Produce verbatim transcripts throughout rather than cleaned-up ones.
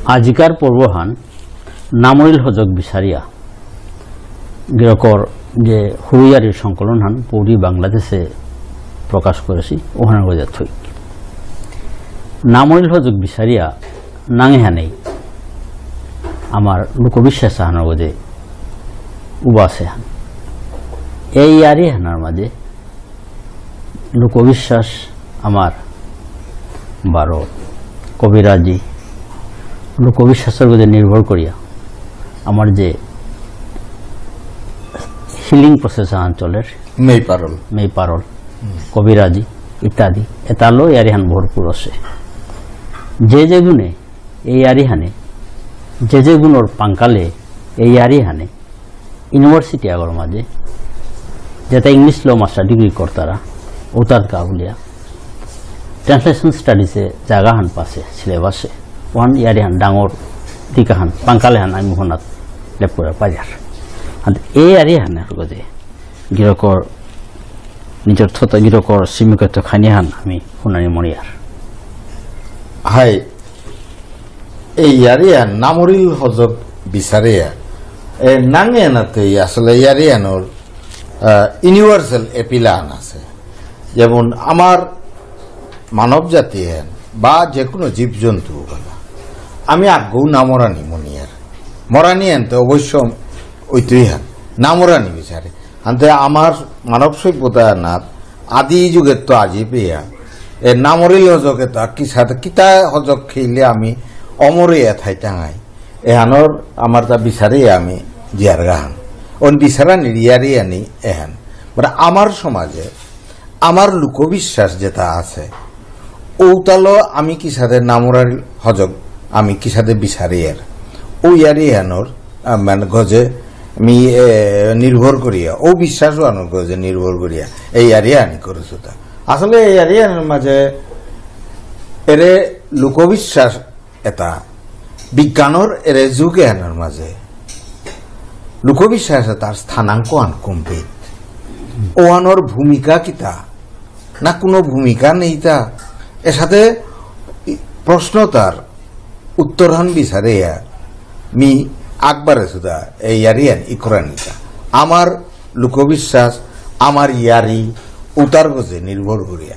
আজিকার পর্বহান নামরিল হজক বিচারিয়া গিরকর যে হুরু ইয়ারির সংকলনহান পৌরি বাংলাদেশে প্রকাশ করেছি, ওহানর গজে থই। নামরিল হজক বিচারিয়া নাঙেহানেই আমার লোকবিশ্বাস আহানর গজে উবাসে হান। এই ইয়ারি হানার মাঝে লোকবিশ্বাস আমার বারো কবিরাজি লোকবিশ্বাসর উপরে নির্ভর করিয়া আমার যে healing process আহান চলের, মেইপারল। মেইপারল, হুম। কবিরাজি ইত্যাদি, এতালো ইয়ারিহান ভরপুর আছে। যে যে গুণে এই ইয়ারিহানে, যে যে গুণর পাঙ্কালে এই ইয়ারিহানে ইউনিভার্সিটি আগর মাঝে যেটা ইংলিশ ল মাস্টার ডিগ্রি করতারা, ওতার কা বুলিয়া ট্রান্সলেশন স্টাডিজে জায়গা হান পাসে, সিলেবাসে ওহান ইয়ারি হান ডাঙর দিকা হান পাঙ্কালে হান আমি হনাত লেপুরা পাজার। হান এই ইয়ারি হান গজে গিরকর নিজর থতা গিরকর সিমিকত খানি হান আমি হুনানি মনিয়ার। হাই, এই ইয়ারিয়ান নামরিল হজক বিচারিয়া। এ নাঙে নাতে আসলে ইয়ারিয়ানোর, আহ, ইউনিভার্সাল এপিলান আছে। যেমন আমার মানব জাতি হেন বা যে কোনো জীবজন্তু বলা, আমি আগেও না মরানি মনিয়ার। মরানি হেন তো অবশ্য ওইতুই হেন, না মরানি বিচারে। আনতে আমার মানব সভ্যতা না আদি যুগের তো আজি পেয়া। এ নামরিল হজকে তো কিসাদে কিতা হজক খেলে আমি অমরে থাইতাঙাই। এহানোর আমার তা বিচারে আমি জিয়ার গাহান। অন বিচারা নিরিয়ারি আনি এহান। মানে আমার সমাজে আমার লোকবিশ্বাস যেটা আছে, ঔতালো আমি কিসাদে নামরার হজক আমি কিসাদে বিচারি আর। ও ইয়ারি এহানোর, আহ, মানে গজে আমি, এ, নির্ভর করিয়া, ও বিশ্বাস আনোর গজে নির্ভর করিয়া, এই ইয়ারি আনি করেছো তা। আসলে এই ইয়ারি আনোর মাঝে এরে লোকবিশ্বাস এটা বিজ্ঞানর এরে যুগ এহানোর মাঝে লোকবিশ্বাসে তার স্থানাঙ্ক আন কমবে। ওহানোর ভূমিকা কিতা? না কোনো ভূমিকা নেই তা? এর সাথে প্রশ্ন তার উত্তরহান বিচারে মি আকবারে সুদা এই ইয়ারিয়ান ইকরানিতা। আমার লোকবিশ্বাস, আমার ইয়ারি উতার গজে নির্ভর করিয়া।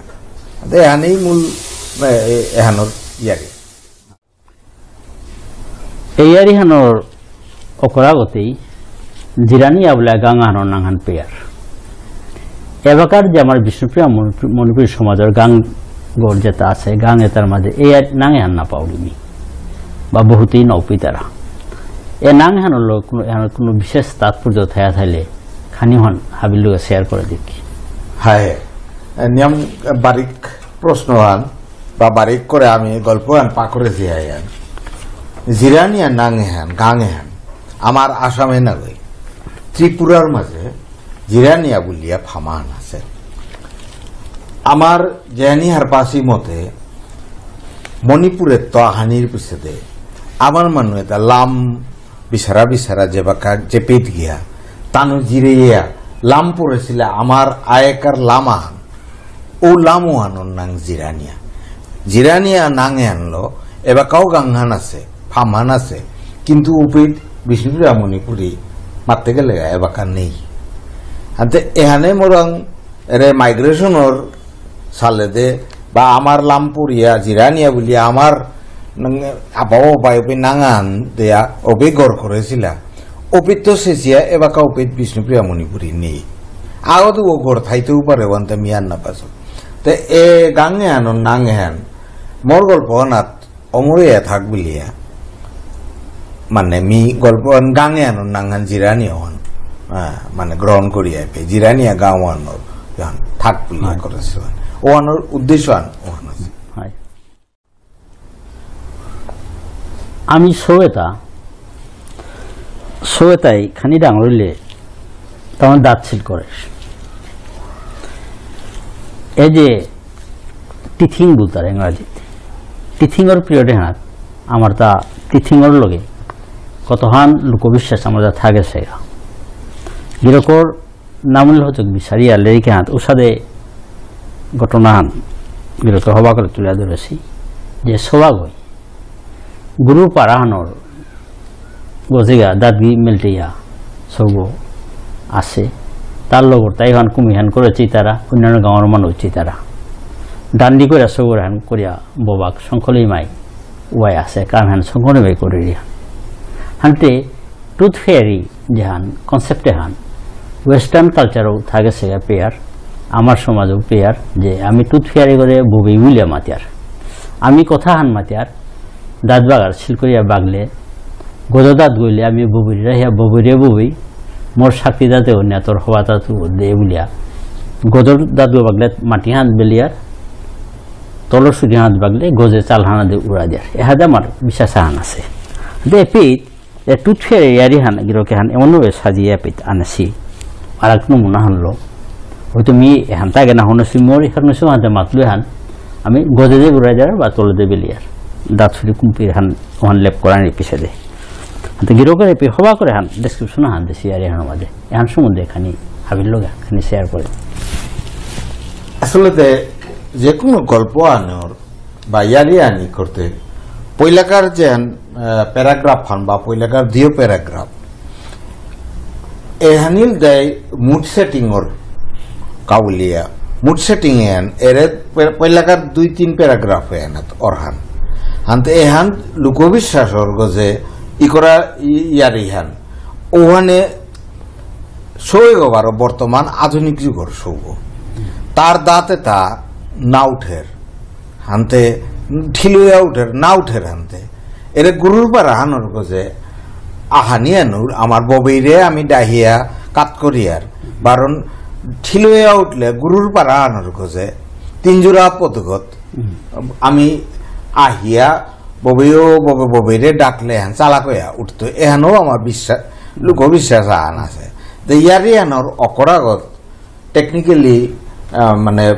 দে এহানেই মূল, এ, এ, এহানোর ইয়ারি। এই ইয়ারিহানোর অকরাগতেই জিরানিয়া বুলে গাঙ আহানোর নাঙহান পেয়ার। এবাকার যে আমার বিষ্ণুপ্রিয়া মণিপুর, মণিপুরী সমাজের গাঙ গর যেটা আছে, গাঙ এটার মাঝে এই আর নাঙ এহান না পাউরিনি। বা বহুতেই নৌপিতারা। এ নাঙ এহানোর লো-, কোনো, এহানোর কোনো বিশেষ তাৎপর্য থায়া থাইলে খানি হন হাবির লগে শেয়ার করে দেখি। হায়, নিয়ম বারিক প্রশ্ন আন। বা বারিক করে আমি গল্প আন পাকরে জিয়াই আন। জিরানিয়া নাঙ এহান, গাঙ এহান, আমার আসামে না গই, ত্রিপুরার মাঝে জিরানিয়া বুলিয়া ফামান আছে। আমার জেনি হারপাসি মতে মণিপুরের তো আহানির পিছেদে আমার মানু এটা লাম বিচারা বিচারা যে বাকা যে পেট গিয়া তানু জিরে ইয়া লাম পড়েছিল আমার আয়েকার লাম আহান। ও লাম আনোর নাঙ জিরানিয়া। জিরানিয়া নাঙ এহানলো, এবাকাও গাঙহান আছে, ফামহান আছে, কিন্তু উপেত বিষ্ণুপ্রিয়া মণিপুরী মাততে গেলে এবাকা নেই। আনতে এহানে মোরাং এরে মাইগ্রেশনর সালেদে বা আমার লাম পড়িয়া জিরানিয়া বুলিয়া আমার নাঙ-, আপাও বায়ুপি নাঙান দেয়া অবে গড় করেছিলা। অপিত তো শেষিয়া এবাকা অপিত বিষ্ণুপ্রিয়া মণিপুরী নেই। আগত ও গড় থাইতেও পারে, ওয়ান্তে মিয়ান না পাসো। তে এ গাঙে আনো নাঙে আন। মোর গল্প অনাত অমরে থাক বুলিয়া। মানে মি গল্প আন গাঙে আনো নাঙান জিরানি অন। আ, মানে গ্রহণ করিয়া পে জিরানিয়া গাঙ আনো থাক বুলিয়া হয়। করেছে। ও আনোর উদ্দেশ্য আন, ও আনো। হয়। আমি সৌয়েতা, সৌয়েতাই খানি ডাঙর হইলে তখন দাঁত ছিল করে। এই যে টিথিং বলতার ইংরাজিতে, টিথিংর পিরিয়ডে হাত আমার তা টিথিংর লগে কতহান লোকবিশ্বাস আমার তা থাকে সেগা। গিরকর নামুল হজক বিচারিয়া লেরিকে হাত উসাদে ঘটনাহান গিরকে হবা করে তুলে ধরেছি যে সবাগই গুরুর পারাহানর গজেগা দাদগি মেলটেয়া সৌগ আছে। তার লগর তাই হান কুমিহান করে চিতারা, অন্যান্য গাঁওর মানুষ চিতারা। ডান্ডি করে সৌগর হান করিয়া ববাক শঙ্খলেই মাই ওয়াই আছে, কাম হান শঙ্খলেই মাই করে দিয়া। হানতে টুথ ফেয়ারি যেহান কনসেপ্টে হান ওয়েস্টার্ন কালচারও থাকে সেগা পেয়ার, আমার সমাজও পেয়ার, যে আমি টুথ ফেয়ারি করে ববি উলিয়া মাতিয়ার। আমি কথা হান মাতিয়ার, দাঁত বাগার সিলকরিয়া বাগলে, গজর দাঁত গইলে আমি ববিরে রাহিয়া ববিরে ববি, মোর শক্তি দাঁতে অন্য তোর হবা দাঁত দে বুলিয়া। গজর দাঁত গো বাগলে মাটি হাত বেলিয়ার, তলর সুজি হাত বাগলে গজে চাল হানা দে উড়া দিয়ার। এহাদে আমার বিশ্বাস হান আছে। দে পিত, এ টুথ ফেয়ারি ইয়ারি হান, গিরকে হান, এমনভাবে সাজিয়ে পিত আনেছি। আর এক নমুনা হানলো। হয়তো মি এহান তাকে না হনসি মোর এহান নসি হাতে মাতলু হান। আমি গজে দে উড়া দিয়ার বা তলে দে বেলিয়ার। দাঁত সুরি কুম্পির হান ওহান লেপ করানি পিছে দে। তো গিরকের এপি হবা করে হান ডেসক্রিপশন হান দেশি আর এহান মাঝে। এহান সম্বন্ধে খানি হাবির লগে খানি শেয়ার করে। আসলে তে যে কোনো গল্প আনোর বা ইয়ারি আনি করতে পৈলাকার যে হান, আহ, প্যারাগ্রাফ হান বা পৈলাকার দিও প্যারাগ্রাফ এহানিল দেয় মুড সেটিং ওর কাউলিয়া। মুড সেটিং এহান এরে পে-, পয়লাকার দুই তিন প্যারাগ্রাফ এহানাত অরহান। হানতে এহান লোকবিশ্বাস অর গজে ইকরা ই-, ইয়ারিহান। ওহানে সৌগ বারো বর্তমান আধুনিক যুগর সৌগ। তার দাঁতে তা না উঠের। হানতে ঠিলুয়া উঠের, না উঠের হানতে। এরে গুরুর পারা হানর গজে আহানি আনুর আমার ববেইরে আমি ডাহিয়া কাত করিয়ার। বারণ ঠিলুয়া উঠলে গুরুর পারা হানর গজে তিনজোড়া পদগত হুম। আমি আহিয়া ববেও ববে ববেইরে ডাকলে হান চালাক হইয়া উঠতো। এহানও আমার বিশ্বাস, লোকবিশ্বাস আহান আছে। তো ইয়ারি আনর অকরাগত টেকনিক্যালি, আহ, মানে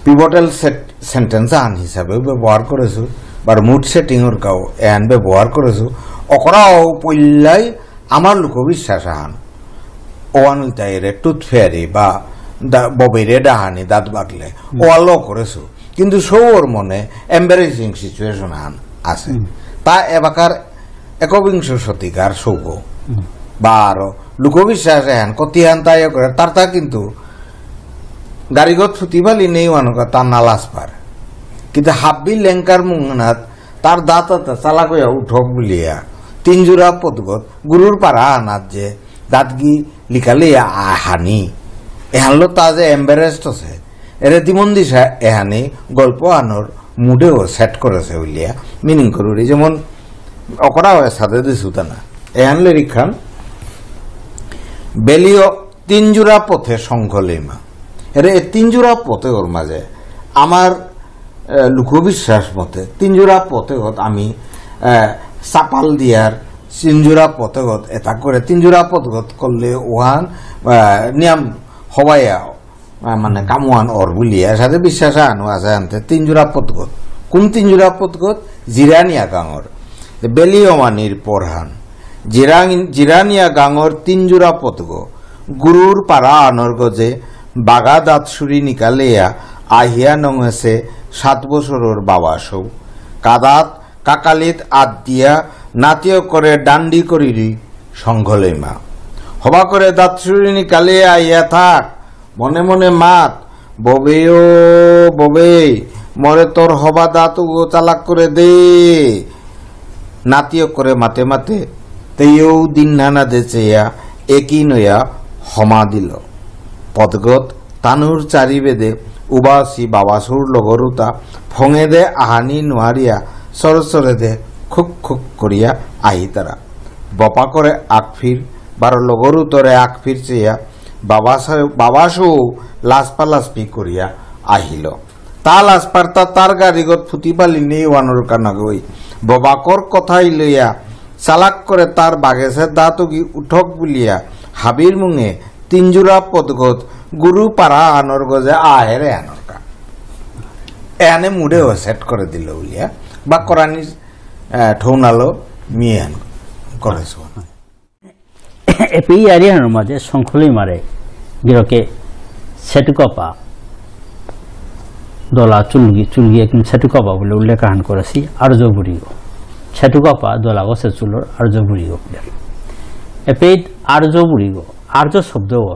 পিভটাল সেট-, সেন্টেন্স আহান হিসাবে ব্যবহার করেছু, বা মুড সেটিং ওর কাও এহান ব্যবহার করেছু, অকরাও পইলাই আমার লোকবিশ্বাস আহান। ওয়ান তাইরে টুথ ফেয়ারি বা দা-, ববেইরে ডাহানি দাঁত বাগলে, হুম। ওয়ালো করেছু। কিন্তু সৌর মনে এম্বারেসিং সিচুয়েশন আহান আছে। হুম। তা এবাকার একবিংশ শতিকার সৌগ হুম। বা আরো লোকবিশ্বাস এহান কতিহান তাই করে তার তা কিন্তু গারিগত ফুতিবালি নেই ওয়ানকা তা নালাস পার। কিন্তু হাব্বি লেঙ্কার মুংনাত তার দাঁত তা চালাক হইয়া উঠক বুলিয়া তিনজোড়া পদগত গুরুর পারা আনাত যে দাঁতগি লিকালে আহানি এহানলো তা যে এম্বারেসড আছে। এরে দিমন দিশা এহানি গল্প আনোর মুডেও সেট করেছে বুলিয়া মিনিং করুরি। যেমন অকরা হয়ে সাথে দিছু তা না। এহান লেরিক খান বেলিও তিনজোড়া পথে শঙ্খলেইমা। এরে এ তিনজোড়া পথে ওর মাঝে আমার, এ, লোকবিশ্বাস মতে তিনজোড়া পথে গত আমি, এ, সাপাল দিয়ার তিনজোড়া পথে গত এটা করে তিনজোড়া পথ গত করলে ওহান, এ, নিয়ম হবাইয়া, এ, মানে কামুয়ান অর বুলিয়া সাথে বিশ্বাস আনো আছে আনতে তিনজোড়া পথ গত। কোন তিনজোড়া পথ গত? জিরানিয়া গাঙর। বেলি অমানির পরহান। জিরাং-, জিরানিয়া গাঙর তিনজোড়া পথগ। গুরুর পারা আনর গজে বাগা দাঁত সুরি নিকালেয়া আহিয়া নঙেছে সাত বছরর বাবা সৌ। কাদাত কাকালিত আত দিয়া নাতিয় করে ডান্ডি করিরি শঙ্খলেইমা। হবা করে দাঁত সুরি নিকালেয়া আহিয়া থাক, মনে মনে মাত, "ববেও, ববে, মরে তোর হবা দাঁত উগো চালাক করে দে।" নাতিয় করে মাতে মাতে, তেইও দিন নানা দেচেয়া, একই নয়া হমা দিল। পদগত তানুর চারিবেদে উবাসি বাবাসুর লগরুতা, ফঙেদে আহানি নুয়ারিয়া, সরসরেদে খুক খুক করিয়া আহিতারা। বপা করে আকফির, বারো লগরুতরে আকফির চেয়া, বাবাসা-, বাবাসু লাসপালাসপি করিয়া আহিল। তা লাসপারতা তার গারিগত ফুতি পালি নেই ওয়ানোর কানাগই। ববাকর কথাই লইয়া চালাক করে তার বাগেছে দাঁতগি উঠক বুলিয়া হাবির মুঙে তিনজোড়া পদগত গুরু পারা আনর গজে আহেরে আনর কা। এহানে মুডেও সেট করে দিল বুলিয়া। বা করানি, আহ, ঠৌনালো মিয়ে আন করেছো। এপি ইয়ারি হানর মাঝে শঙ্খলেইমারে গিরকে সেটুকপা দলা চুলগি, চুলগি একদম সেটুকপা বুলে উল্লেখ আহান করেছি, আর্য বুড়িগো। সেটুকাপা দোলাগো সেচুলর আর্য বুড়িগো বুলিয়ার। এপেইত আর্য বুড়িগো, আর্য শব্দগর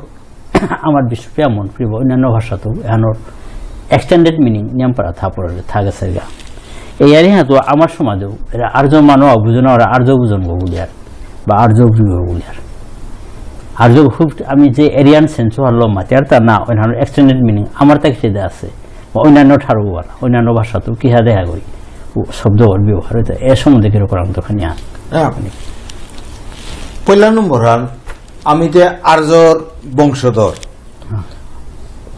আমার বিষ্ণুপ্রিয়া মণিপুরী বা অন্যান্য ভাষাতেও এহানোর extended meaning নিয়াম পারা থা পড়লে থা গেছে গা। এই আর হ্যাঁ তো আমার সমাজেও এরা আর্য মানো বুঝো না, ওরা আর্য বুঝন গো বুলিয়ার বা আর্য বুঝো বুলিয়ার। আর্য খুব আমি যে এরিয়ান সেন্স হলো মাতিয়ার তা না, ওইখানে extended meaning আমার তাকে সেটা আছে বা অন্যান্য ঠারো আর অন্যান্য ভাষাতেও কি হ্যাঁ দেখা করি ও শব্দ ওর ব্যবহার হইতে এ সম্বন্ধে কিরকম আমি তো খানি আন। হ্যাঁ। পয়লা নম্বর হান, আমি যে আর্যর বংশধর, হ্যাঁ।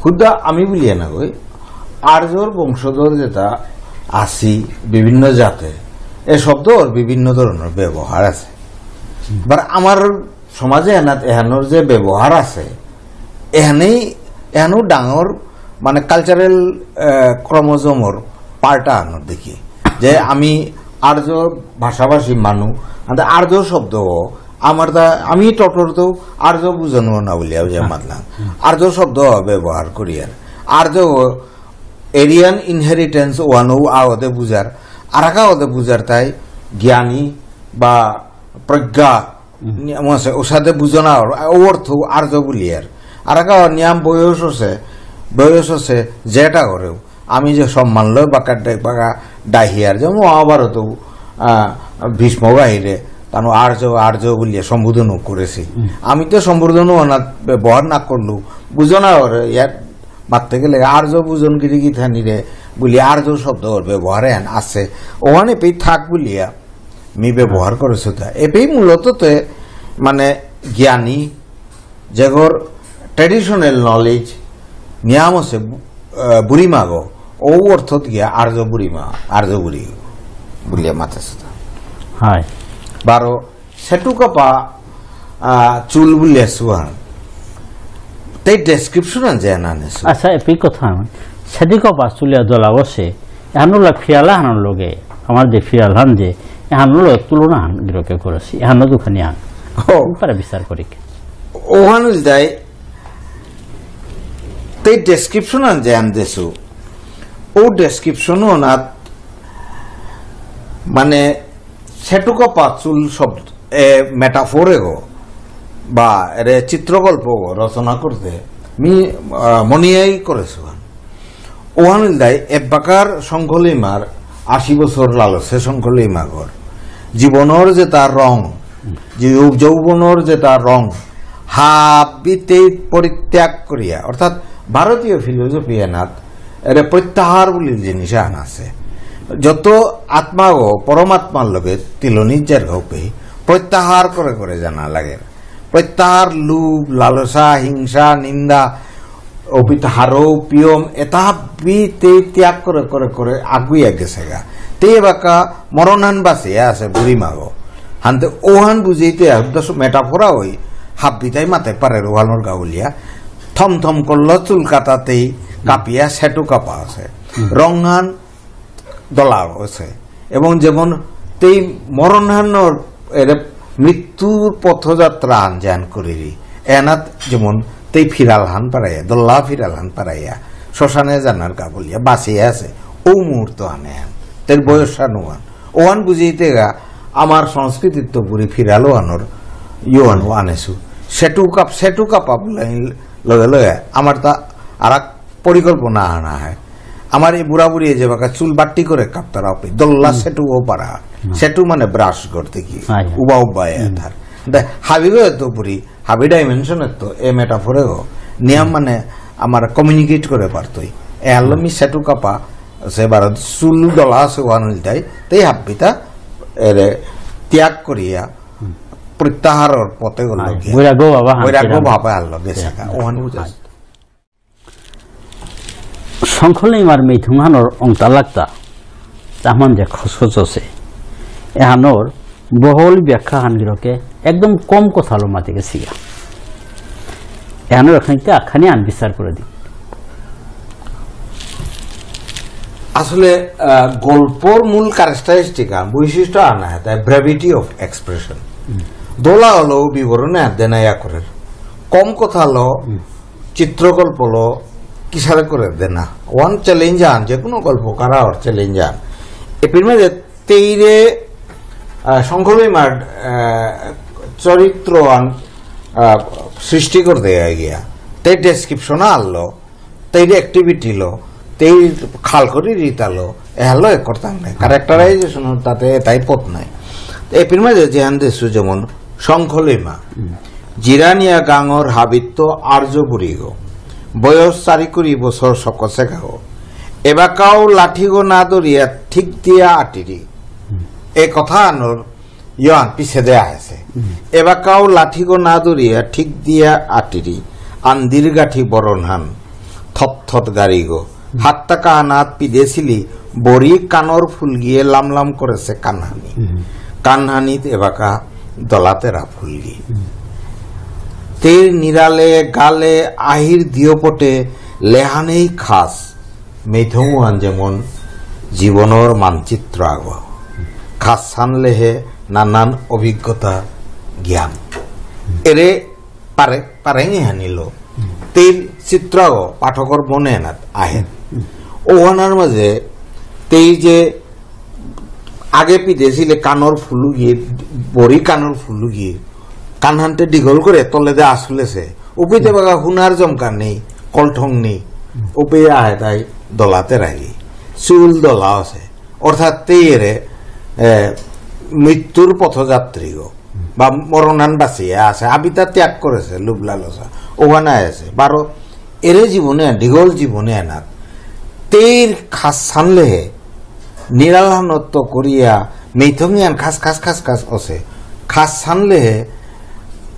খুদা আমি বুলিয়া না কই, আর্যর বংশধর যেটা আসি বিভিন্ন জাতে, এ শব্দর বিভিন্ন ধরনের ব্যবহার আছে। হুম। এবার আমার সমাজে এনাত এহানোর যে ব্যবহার আছে, এহানেই, এহানো ডাঙর মানে কালচারাল, আহ, ক্রোমোজোমর পার্ট আহানোর দেখি। যে আমি আর্য ভাষাভাষী মানু, আন্দা আর্য শব্দ আমার তা, আমি টটর তো আর্য বুঝানো না বলিয়া যে হ্যাঁ। মাতলাম। হুম। আর্য শব্দ ব্যবহার করি আর। আর্য এরিয়ান ইনহেরিটেন্স ওয়ানো আগতে বুঝার, আরাকা আগতে বুঝার তাই জ্ঞানী বা প্রজ্ঞা হুম। নিয়াম আছে, ওসাদে বুঝো না, ও অর্থ আর্য বুলিয়ার। আরাকা নিয়াম বয়স আছে, বয়স আছে, যেটা করেও। আমি যে সম্মান লয় বাকা ডে-, বাকা ডাহিয়ার, যেমন মহাভারত, আহ, ভীষ্ম বাহিরে, তানো আর্য, আর্য বুলিয়া সম্বোধন করেছি। হুম। আমি তো সম্বোধন ওনার ব্যবহার না করলু, বুঝো না ওরে, ইয়ার মারতে গেলে আর্য বুঝন গিরি গিথানি রে, বুলি আর্য শব্দ ওর ব্যবহারে আন আছে। ওখানে পেয়ে থাক বুলিয়া, মি ব্যবহার করেছো তা। এপেই মূলত তে, মানে, জ্ঞানী, যেগর traditional knowledge, নিয়াম আছে, আহ, বুড়িমাগো, ও অর্থত গিয়া আর্য বুড়িমা, আর্য বুড়ি, বুলিয়া মাতেছে তা। হয়। বারো, সেটুকাপা, আহ, চুল বুলিয়া সুহান। তাই ডেসক্রিপশন আন যায় না নেসু। আচ্ছা, এপি কথা আমি। সেটুকাপা চুলিয়া দলা বসে, এহানো লা ফিরালা হানোর লগে, আমার যে ফিরাল হান যে, এহানো লা তুলনা হান গিরকে করেছি, এহানো দুখানি হান। ও। উপরে বিচার করি। ওহানো যাই, তাই ডেসক্রিপশন আন যায় আন দেসু। ও ডেসক্রিপশন ওনাত, মানে, সেটুকাপা চুল শব্দ, এ, মেটাফোর এগো, বা এরে চিত্রকল্প গো রচনা করতে, মি, আহ, মনিয়াই করেছো। ওহান ইলদাই এবাকার শঙ্খলিমার আশি বছর লালসে শঙ্খলিমাগর। জীবনর যে তার রং, যে যৌ-, যৌবনর যে তার রং, হাবিতেই পরিত্যাগ করিয়া, অর্থাৎ ভারতীয় ফিলোসফি এনাত এরে প্রত্যাহার বুলি জিনিস আহান আছে। যত আত্মাগো পরমাত্মার লগে তিলনির জায়গা উপে প্রত্যাহার করে করে জানা লাগে। প্রত্যাহার, লোভ, লালসা, হিংসা, নিন্দা, অপিত হারৌ, পিয়ম, এতা হাব্বি তেই ত্যাগ করে করে করে আগুইয়া গেছেগা। তেই বাকা মরণহান বাঁচিয়া আছে বুড়ি মাগো। হানতে ওহান বুঝাইতে হুদ্দা মেটাফোরা হই হাব্বিতাই মাতে পারে রোহানোর গাউলিয়া। থম থম করল চুল কাটাতেই কাঁপিয়া সেটু কাঁপা আছে। হুম। রংহান দলা আছে। এবং যেমন তেই মরণহানর এরে মৃত্যুর পথযাত্রা আন যেহান করিরি। এনাত যেমন তেই ফিরালহান পারাইয়া, দল্লা ফিরালহান পারাইয়া, শ্মশানে জানার কা বুলিয়া, বাঁচিয়া আছে। ও মুহূর্ত আনে আন। তের বয়স আনুয়ান। ওহান বুঝাইতে গা, আমার সংস্কৃতিত্ব পুরি ফিরালো আনর, ইয়োহানো আনেসু। সেটু কাপ, সেটু কাপা বুলাই লগে লগে, আমার তা আরাক পরিকল্পনা আনা হয়। আমার এই বুড়া বুড়ি যে বাকা চুল বাট্টি করে কাপতারা অপি, দল্লা হুম। সেটু ও পারা। হুম। সেটু মানে ব্রাশ করতে কি, হ্যাঁ, হ্যাঁ। উবা উবা এ হুম। থার। দে, হাবিগো এত পুরি, হাবি ডাইমেনশন এত, এ মেটাফোরে গো, নিয়াম হুম। মানে আমার কমিউনিকেট করে পারতই। এ আলো হুম। মি সেটু কাপা, সে বারো চুল দলা আছে ওয়ান হইতাই, তেই হাব্বিতা, এরে ত্যাগ করিয়া, হুম। প্রত্যাহারর পথে গেল হ্যাঁ, গিয়া। বৈরাগ্য বাবা হান বৈরাগ্য কিরাম। বাবা আলো গেছে হ্যাঁ, কা, ওহান বুঝে। হ্যাঁ। শঙ্খলিমার মিথুনহানর অংতা লাগতা, তাহমান যে খসখস আছে, এহানোর বহল ব্যাখ্যা হান গিরকে একদম কম কথা হলো মাতে গেছি গা। এহানোর এখানে আখানি আন বিচার করে দি। আসলে, আহ, গল্পর মূল ক্যারেক্টারিস্টিক আন, বৈশিষ্ট্য আনা হয়, তাই ব্রেভিটি অফ এক্সপ্রেশন। হুম। দোলা হলো বিবরণে আর দেনা ইয়া করে। কম কথা হলো হুম। চিত্রকল্প লো কিসারে করে দেনা। ওয়ান চ্যালেঞ্জ আন, যে কোনো গল্প কারা ওর চ্যালেঞ্জ আন। এপির মাঝে তেইরে আহ, শঙ্খলইমার, আহ, চরিত্র আন, আহ, সৃষ্টি করতে গিয়া। তাই ডেসক্রিপশন আনলো, তাই অ্যাক্টিভিটি লো, তাই খাল করি রিতালো, এহালো এক করতাম নাই। ক্যারেক্টারাইজেশন তাতে এটাই পথ নাই। এপির মাঝে যেহান দেশু যেমন শঙ্খলইমা, জিরানিয়া গাঙর হাবিত্ত আর্য বুড়িগো, বয়স চারি কুড়ি বছর সকসে গাও, এবাকাও লাঠিগো না দরিয়া ঠিক দিয়া আটিরি। এ কথা আনোর ইয়হান পিছেদে আহেসে। এবাকাও লাঠিগো না দরিয়া ঠিক দিয়া আটিরি, আন্দির গাঠি বরনহান, থপথত গাড়িগো। হাত্তা কাহানাত পিদেসিলি, বড়ি কানর ফুলগিয়ে লামলাম করেসে কানহানি। কানহানিত এবাকা দলাতেরা ফুলগি। তের নিরালে গালে আহির দিয়পটে লেহানেই খাস। মেইথঙহান যেমন জীবনর মানচিত্র আগ। খাস সানলেহে নানান অভিজ্ঞতা জ্ঞান। এরে পারে, পারেঙে হানিল। তের চিত্র আগ পাঠকর মনে এনাত আহে। ওহানার মাঝে তেই যে আগে পিদেসিলে কানর ফুলুগিয়ে, বড়ি কানর ফুলুগিয়ে, কানহানতে ডিগল করে তলেদে আসুলেসে। উপিতে বাগা হুনার জমকা নেই, কলঠং নেই। উপে আহে তাই দলাতে রাগি। চুল দলা আছে। অর্থাৎ তেইরে, এ, মৃত্যুর পথযাত্রীগো। বা মরণান বাঁচিয়া আছে। আবিতা ত্যাগ করেছে, লোভ লালসা। ওখানে আছে। বারো এরে জীবনে, দীঘল জীবনে এনাত। তেইর খাস সানলেহে, নিরালানত্ব করিয়া, মেইথঙিয়ান খাস খাস খাস খাস অসে। খাস সানলেহে,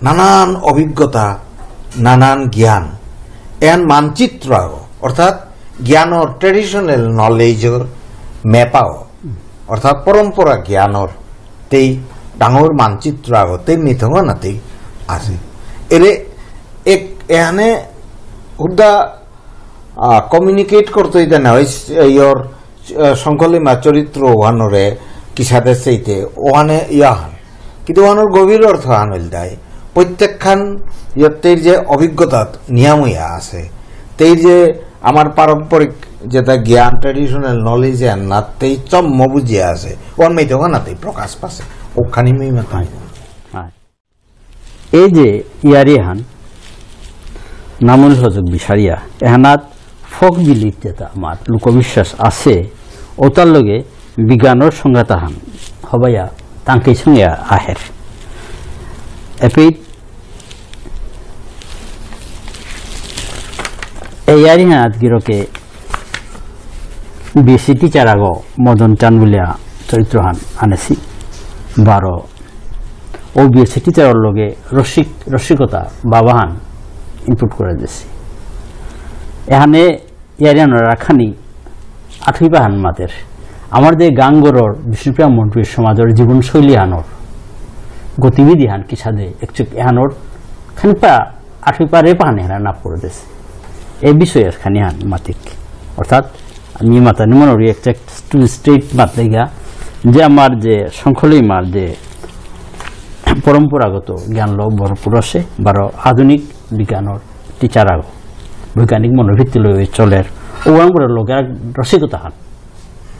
নানান অভিজ্ঞতা, নানান জ্ঞান। এন মানচিত্র আগো, অর্থাৎ জ্ঞানর ট্রেডিশনাল নলেজর ম্যাপ আগো, অর্থাৎ পরম্পরা জ্ঞানর তেই ডাঙর মানচিত্র আগো, তেই মিথঙ নাতেই আছে। এরে এক এহানে হুদ্দা, আ, কমিউনিকেট করতে হইতে না, ওই স-, ইয়র, আ, শঙ্খলিমা চরিত্র ওহানরে কিসাদে সেইতে, ওহানে ইয়াহান। কিন্তু ওহানর গভীর অর্থ হান হইল দায়। প্রত্যেকখান ইয়ত্তের যে অভিজ্ঞতা নিয়ামইয়া আছে, তেই যে আমার পারম্পরিক যেটা জ্ঞান, ট্রেডিশনাল নলেজ এহান না, তেই চম্ম বুঝিয়া আছে। ওহান মেইতে ওহান নাতেই প্রকাশ পাসে। ওখানি মেই মাতাই। হ্যাঁ। এই যে ইয়ারিহান নামুল হজক বিচারিয়া, এহানাত ফোক বিলিফ যেটা আমার লোকবিশ্বাস আছে, ওটার লগে বিজ্ঞানর সংঘাতাহান হবাইয়া তাঙ্কেই সঙ্গে আহের। এপিত এই ইয়ারিহানাত গিরকে বিএসসি টিচার আগো মদন চান বুলিয়া চরিত্রহান আনেছি। বারো ও বিএসসি টিচারর লগে রসিক, রসিকতা বাবাহান ইনপুট করে দিছি। এখানে ইয়ারিয়ানরা খানি আঠুই বাহান মাতের। আমার যে গাঙ্গরর বিষ্ণুপ্রিয়া মণিপুরী সমাজর জীবনশৈলী হানর গতিবিধি হান কিসাদে একচুক এহানর খানিপা আঠুই পারে পাহানি হারা না পড়ে দেশে। এ বিষয়ে খানি হান মাতিক। অর্থাৎ আমি মাতানি মনে করি একটা টু স্টেট মাতলেগা যে আমার যে শঙ্খলই মার যে পরম্পরাগত জ্ঞান লো ভরপুর আছে, বারো আধুনিক বিজ্ঞানর টিচার আগো, বৈজ্ঞানিক মনোবৃত্তি লই চলের, ও আমার লগে আর রসিকতা হান।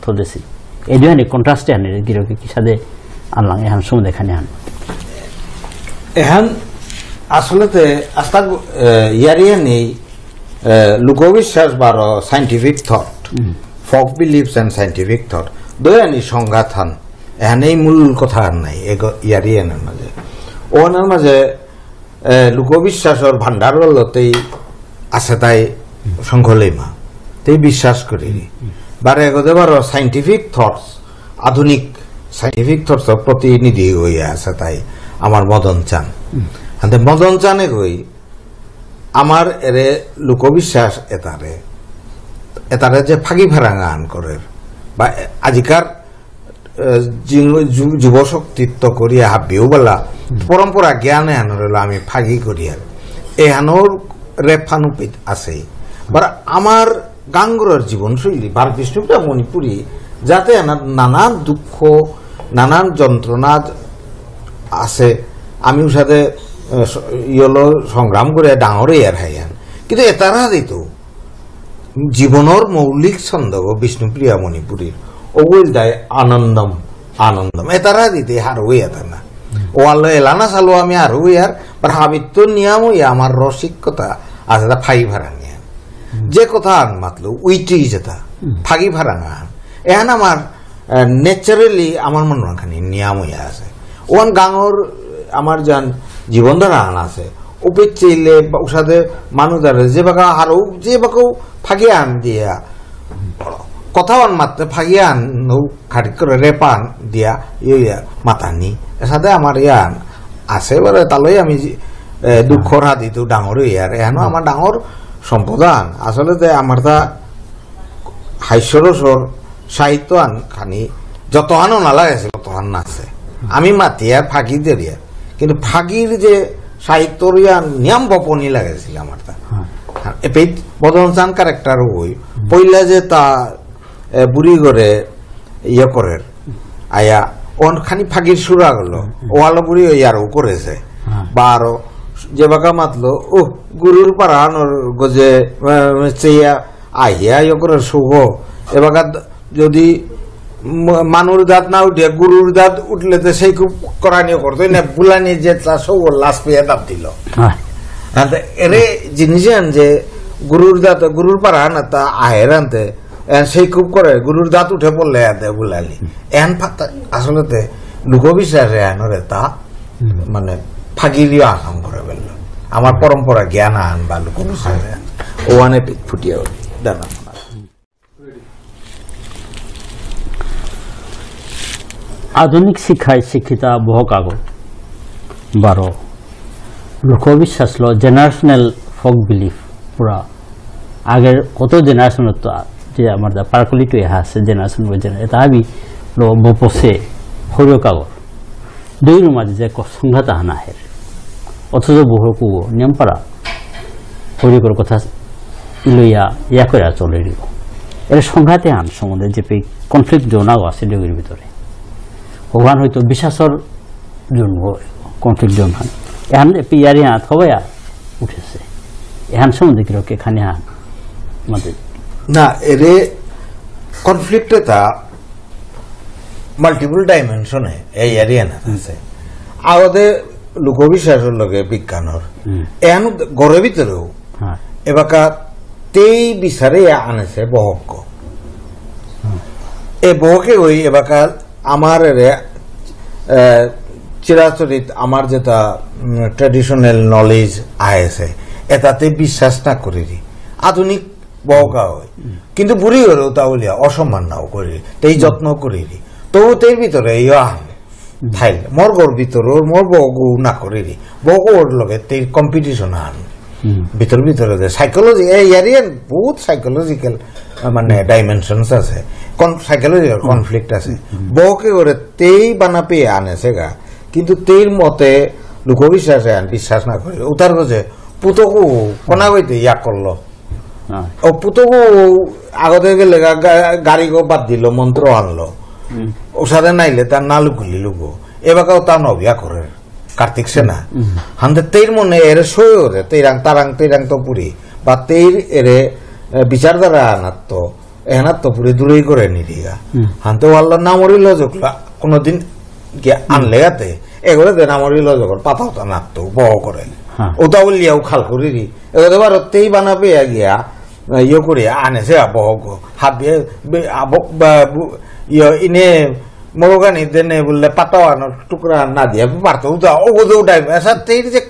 থদেসি। এই দুহানি কন্ট্রাস্টে হানি গিরকে কিসাদে আনলাং এহান সময় দেখানি হান। এহান আসলেতে আস্তা, এ, ইয়ারিয়ানি, এ, লোকবিশ্বাস বারো scientific thought, hmm. Folk beliefs and scientific thought। দুহানি সংঘাত হান। এহানেই মূল কথা আর নাই। এগো ইয়ারিয়ানের মাঝে। ওনার মাঝে এ, লোকবিশ্বাসর ভান্ডার বলতেই আছে তাই শঙ্খলেইমা। তেই বিশ্বাস করি। বারে এগোতে বারো scientific thoughts, আধুনিক scientific thoughts র প্রতিনিধি হইয়া আছে তাই আমার মদন চান। হাতে মদন চানে কই আমার এরে লোকবিশ্বাস এতারে, এতারে যে ফাগি ফারাঙা আন করের, বা আজিকার এ, জিং-, যু-, যুব শক্তিত্ব করিয়া হাবিও বলা, হুম। পরম্পরা জ্ঞান এহানর হলো আমি ফাগি করিয়ার। এহানর রেফানুপিত আছে। বারো আমার গাঙ্গুরর জীবনশৈলী, বারো বিষ্ণুপ্রিয়া মণিপুরী, যাতে এহানাত নানান দুঃখ, নানান যন্ত্রণা আছে, আমি ওর সাথে, এ, স-, ইয়লো সংগ্রাম করে ডাঙরে ইয়ার হাইয়ান। কিন্তু এতারা দিত, জীবনর মৌলিক ছন্দ বিষ্ণুপ্রিয়া মণিপুরীর, ওগুল দায় আনন্দম, আনন্দম। এতারা দিতে হারৌ ইয়াতা না। ওয়ালো এলানা সালো আমি হারৌ ইয়ার, পর হাবিত্ত নিয়াম ইয়া আমার রসিকতা, আছে তা ফাগি ফারাং নিয়াম। যে কথা আন মাতলো, উইটি যেতা, ফাগি ফারাং আন। এহান আমার, আহ, naturally আমার মন রাখানি নিয়াম ইয়া আছে। ওয়ান গাঙর আমার যান জীবনধারা আন আছে। উপেত চেইলে বা উসাদে মানু দারে যে বাকা হারৌ, যে বাকাও ফাগি আন দিয়া, কথা আন মাততে ফাগি আন নৌ খাটি করে রেপান দিয়া ইয়ে ইয়ে মাতানি। এসাদে আমার ইয়ান আছে বারে তালই আমি জি-, এ, দুঃখর হাদিতো ডাঙর হই আর এহানো আমার ডাঙর সম্পদ আন। আসলে যে আমার তা হাস্যরসর সাহিত্য আন খানি যত আনো না লাগে আছে, তত আন না আছে। আমি মাতি আর ফাগি দেরিয়া। কিন্তু ফাগির যে সাহিত্যর ইয়ান নিয়ম বপনি লাগেছিল আমার তা। হ্যাঁ। হ্যাঁ, এপেই বদন চান character হই। পইলা যে তা এ, বুড়ি করে ইয়ে করের। আয়া, অন খানি ফাগির সুরা গেল। ওয়ালো বুড়ি ওই আরো করেছে। হ্যাঁ। বারো, যে বাকা মাতলো, ও, গুরুর পারানোর গজে, এ, চেয়া আহিয়া ইয়ে করে সুগ। এ বাকা দ-, যদি ম-, মানুর দাঁত না উঠে, গুরুর দাঁত উঠলে তো সেই খুব করানি করতো। না বুলানি যে তা সৌ লাশ পেয়ে দাঁত দিল। হ্যাঁ। আর এরে জিনিস আন যে গুরুর দাঁত, গুরুর পারা না তা আহের আনতে এন সেই খুব করে, গুরুর দাঁত উঠে পড়লে এতে বুলালি। এন ফাতা-, আসলে তে লোকবিশ্বাসে এনরে তা, হুম। মানে, ফাগিরিও আসাম করে বেললো। আমার পরম্পরা জ্ঞান আন বা লোকবিশ্বাসে আন। ওয়ানে পি-, ফুটিয়ে উঠি। দানা। আধুনিক শিক্ষায় শিক্ষিতা বহক আগো বারো লোকবিশ্বাস লো generational folk belief পুরা আগের কত generation তো যে আমার দা পারকুলিট হয়ে আছে generation by generation এটা আমি লো বপসে হরিয় কাগর দুইর মাঝে যে ক-, সংঘাত আহান আহের অথচ বহু কু নিয়ম পারা হরিকর কথা লইয়া ইয়া করে চলে দিব। এর সংঘাতে আন সম্বন্ধে যে পে conflict zone আগ আছে ডেগুর ভিতরে ওখান হয়তো বিশ্বাসর জন্য conflict zone হান। এহান এপি ইয়ারি হাত হবায়া উঠেছে। এহান সম্বন্ধে কিরকে খানি হান মাতে। না, এরে conflict এতা multiple dimension এ এই ইয়ারি হান আছে। আগতে লোকবিশ্বাসর লগে বিজ্ঞানর। হুম। এহান ঘরে ভিতরেও হ্যাঁ। এবাকা তেই বিচারে আনেছে বহক। এ বহকে ওই এবাকা আমার এরে, এ, চিরাচরিত আমার যেটা, উম, traditional knowledge আয়েছে, এটাতে বিশ্বাস না করিরি। আধুনিক বহকা হয়। কিন্তু বুড়ি হলেও তা বলিয়া অসম্মান নাও করিরি। তেই যত্ন করিরি। তবু তেই ভিতরে ইয়া আন। থাইল। মোর ঘর ভিতরে, মোর বহগু না করিরি। বহগু ওর লগে তেই competition আন। হুম। ভিতরে ভিতরে যে psychology, এ, ইয়ারিয়ান বহুত psychological, আহ, মানে, dimensions আছে। কন-, psychological conflict আছে। বউকে করে তেই বানা পেয়ে আনেছে গা। কিন্তু তেইর মতে লোকবিশ্বাসে আন বিশ্বাস না করে। উতার গজে পুতকু কোনা গইতে ইয়া করলো। হ্যাঁ। ও পুতকু আগতে গেলে গা-, গা-, গাড়ি গো বাদ দিল, মন্ত্র আনলো। হুম। ওসাদে নাইলে তার নালু খুলি লুগো। এবাকাও তা নবিয়া করে। কার্তিক সেনা। হুম। হান্দে তেইর মনে এরে সয়রে, তেইরাং তারাং তেইরাং তো পুরি। বা তেইর এরে, এ, বিচারধারা আনাত্ত, এহানাত্ত পুরি দূরেই করে নিরিগা। হুম। হানতে ওয়াল্লা নামরি লজকলা, কোনোদিন গিয়া হুম। আনলে গাতে, এগোরে দে নামরি লজকর, পাতা হতা নাত্ত, বহ করে। হ্যাঁ। ওটা উল্লিয়াও খাল করিরি। এগোরে বারো তেই বানাবে গিয়া, ইয়ে করে আনেছে আবহগ। হাত দিয়ে, বে-, আব-, বা-, বু-, ইয়ে, ইনে মরগানি দেনে বললে পাতাওয়ানো টুকরা না দিয়ে পারতো। উদা, ও উদা উঠাই। এসা তেইর যে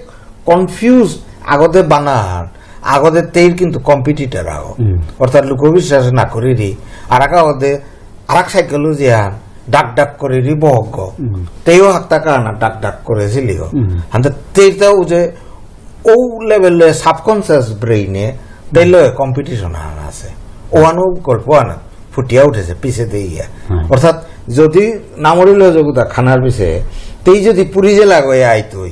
confuse আগতে বানান, আগতে তেইর কিন্তু competitor আগ। হুম। অর্থাৎ লোকবিশ্বাস না করিরি, আর এক আগতে, আর এক psychology আন, ডাক ডাক করিরি বহগ। হুম। তেইও হাক্তা কানা ডাক ডাক করেছিলি গো। হুম। হাতে তেইরটাও যে ও level এ subconscious brain এ তাইলে competition আহান আছে। ওহানো গল্প আনা ফুটিয়া উঠেছে পিছে দিয়ে। হ্যাঁ। অর্থাৎ যদি নামরি লজকুতা খানার পিছে, তেই যদি পুরি জেলা গয়ে আইতই,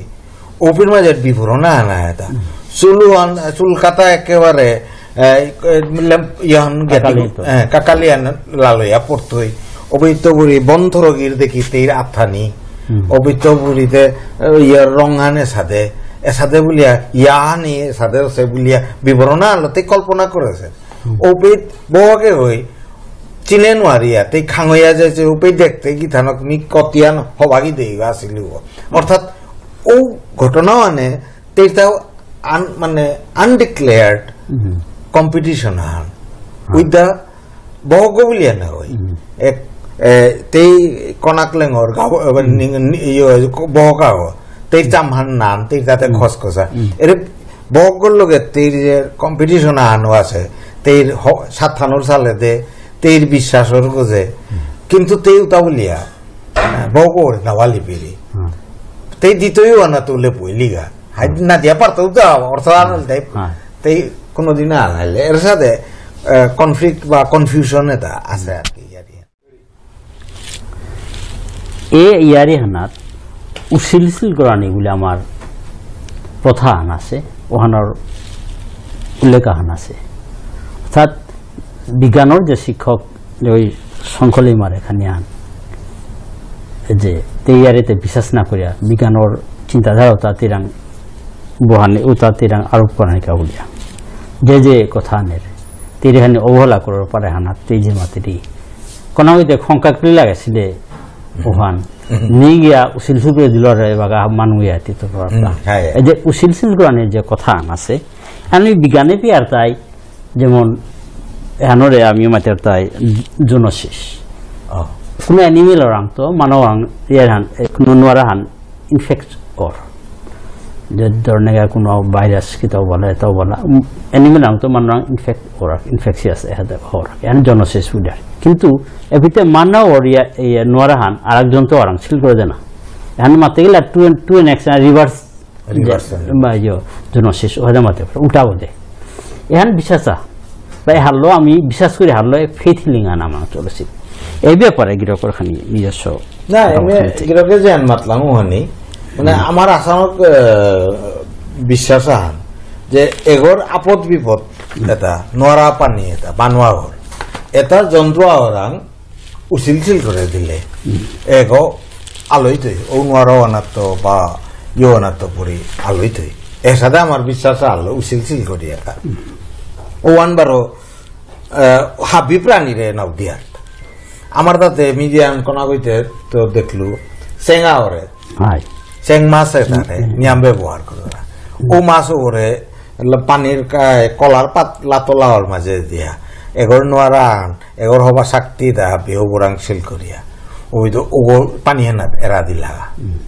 ওপির মাঝে বিবরণ আনা এটা। হুম। চুলু আন-, চুল কাটা একেবারে, এ, এ, লেম-, ইয়ান গেতি-, কাকালি তো। এ, কাকালি আন লালয়া পড়তই। অবিত্ত বুড়ি বন্ধ রোগীর দেখি তেইর আথানি। হুম। অবিত্ত বুড়িতে, এ, ইয়ার রঙহান এসাদে, এসাদে বুলিয়া, ইয়ানি এসাদে সে বুলিয়া বিবরণ আনলো, তে কল্পনা করেছে। হুম। অবিত বহকে হই, চিনে নোয়ারিয়া, তেই খাঙইয়া যাইছে, উপেই দেখতে কি থানক মি কতিয়ান হবাগি দেইবা আসিলু। অর্থাৎ ও ঘটনা মানে তেইতাও আন-, মানে আনডিক্লেয়ার্ড হুম। কম্পিটিশন আন। হ্যাঁ। উইথ দ্য বহগ বুলিয়া না হয়। হুম। এক, এ, তেই কনাকলেঙর গাব-, এ, হুম। নি-, নি-, ইয়ে, ক-, বহকা হ। তেই হুম। চামহান নান, তেই তাতে হুম। খসখসা। হুম। এরে বহগর লগে তেই যে কম্পিটিশন আনো আছে, তেই হ-, সাতহানোর সালে দে, তেই বিশ্বাসর গজে। হুম। কিন্তু তেই উতা বুলিয়া, হ্যাঁ, বহগর নাওয়ালি পিরি। হুম। তেই দ্বিতীয় আনা তুলে পইলিগা। হাই হুম। না দিয়া পারতো উতা, অর্থ আনল হুম। দেই। হুম। তেই কোনোদিন আনাইলে। এর সাথে, এ, কনফ্লিক্ট বা কনফিউশন এটা আছে আর কি, ইয়ারি। এ ইয়ারি হানাত উসিলসিল করানি বুলে আমার প্রথা আহান আছে, ওহানর উল্লেখ আহান আছে। অর্থাৎ বিজ্ঞানর যে শিক্ষক যে ওই শঙ্খলে মারে খানি আন, এই যে তেইয়ারিতে বিশ্বাস না করিয়া বিজ্ঞানর চিন্তাধারা উতা তিরাং বহানি উতা তিরাং আরোপ করানি কা বুলিয়া। যে যে কথা আনের, তিরিহানি অবহেলা করার পারে হানা তেই যে মাতিরি। কোনা হইতে খঙ্কাকলি লাগাইছিলে ওহান। হুম। নি গিয়া উসিলসিল করে দিল রে বাগা মানু ইয়া তিত করার হুম, তা। হ্যাঁ, হ্যাঁ। এই যে উসিলসিল করানি যে কথা আন আছে, আমি বিজ্ঞানে পি আর তাই যেমন, এহানরে আমি মাতের তাই জুনোসিস। অ। কোনো অ্যানিমেল ওরাং তো, মানব ওরাং, ইয়ার হান, এ, কোনো নোয়ারা হান, ইনফেক্ট অর। যে ধরনের কোনো ভাইরাস কিতাও বলে, এটাও বলা। উম, অ্যানিমেল ওরাং তো মানব ওরাং ইনফেক্ট অর, ইনফেকশিয়াস এহাতে অর। এহান জুনোসিস বুঝার। কিন্তু এপিতে মানব ওর ইয়া, ইয়া নোয়ারা হান, আর একজন তো ওরাং সিল করে দেনা। এহান মাতে গেলে two N, two N X, reverse reverse যে, বা, ইয়ো, জুনোসিস, ওহাদে মাতে, উল্টা বোধে। এহান বিশ্বাস আ, বা, এহারলো আমি বিশ্বাস করি, হারলো এ ফেথ হিলিং আনা আমার চলেছিল। এই ব্যাপারে গিরকর খানি নিজস্ব না, মতামত এমনি খানি চাই। গিরকে যে আন মাতলাম ওহানি, মানে, হুম। আমার আসামত, আহ, বিশ্বাস আহান, যে এগর আপদ বিপদ হুম। এটা, নোয়ারা পানি এটা, বানোয়া ঘর, এটা জন্তু আহরাং উসিলসিল করে দিলে, হুম। এগো আলোইতই, ও নোয়ারো অনাত্ত বা ইয়ো অনাত্ত পুরি আলোইতই। এসাদে আমার বিশ্বাস আলো উসিলসিল করি একা। হুম। ও আনবারও, আহ, হাবি প্রাণীরে নাও দিয়ার। আমার তাতে মিডিয়ান কোনা কইতে তো দেখলু, চেঙা ওরে। হাই। চেং মাছ এটারে, হুম, হুম। নিয়াম ব্যবহার করে ওরা। হুম। ও মাছ ওরে, ল-, পানির কা-, কলার পাত লাতলাওর মাঝে দিয়া। এগর নোয়ারা আন, এগর হবা শক্তি দা, বেহু বুরাং সিল করিয়া। ওই তো ওগো পানি হেনাত এরা দিলা। হুম।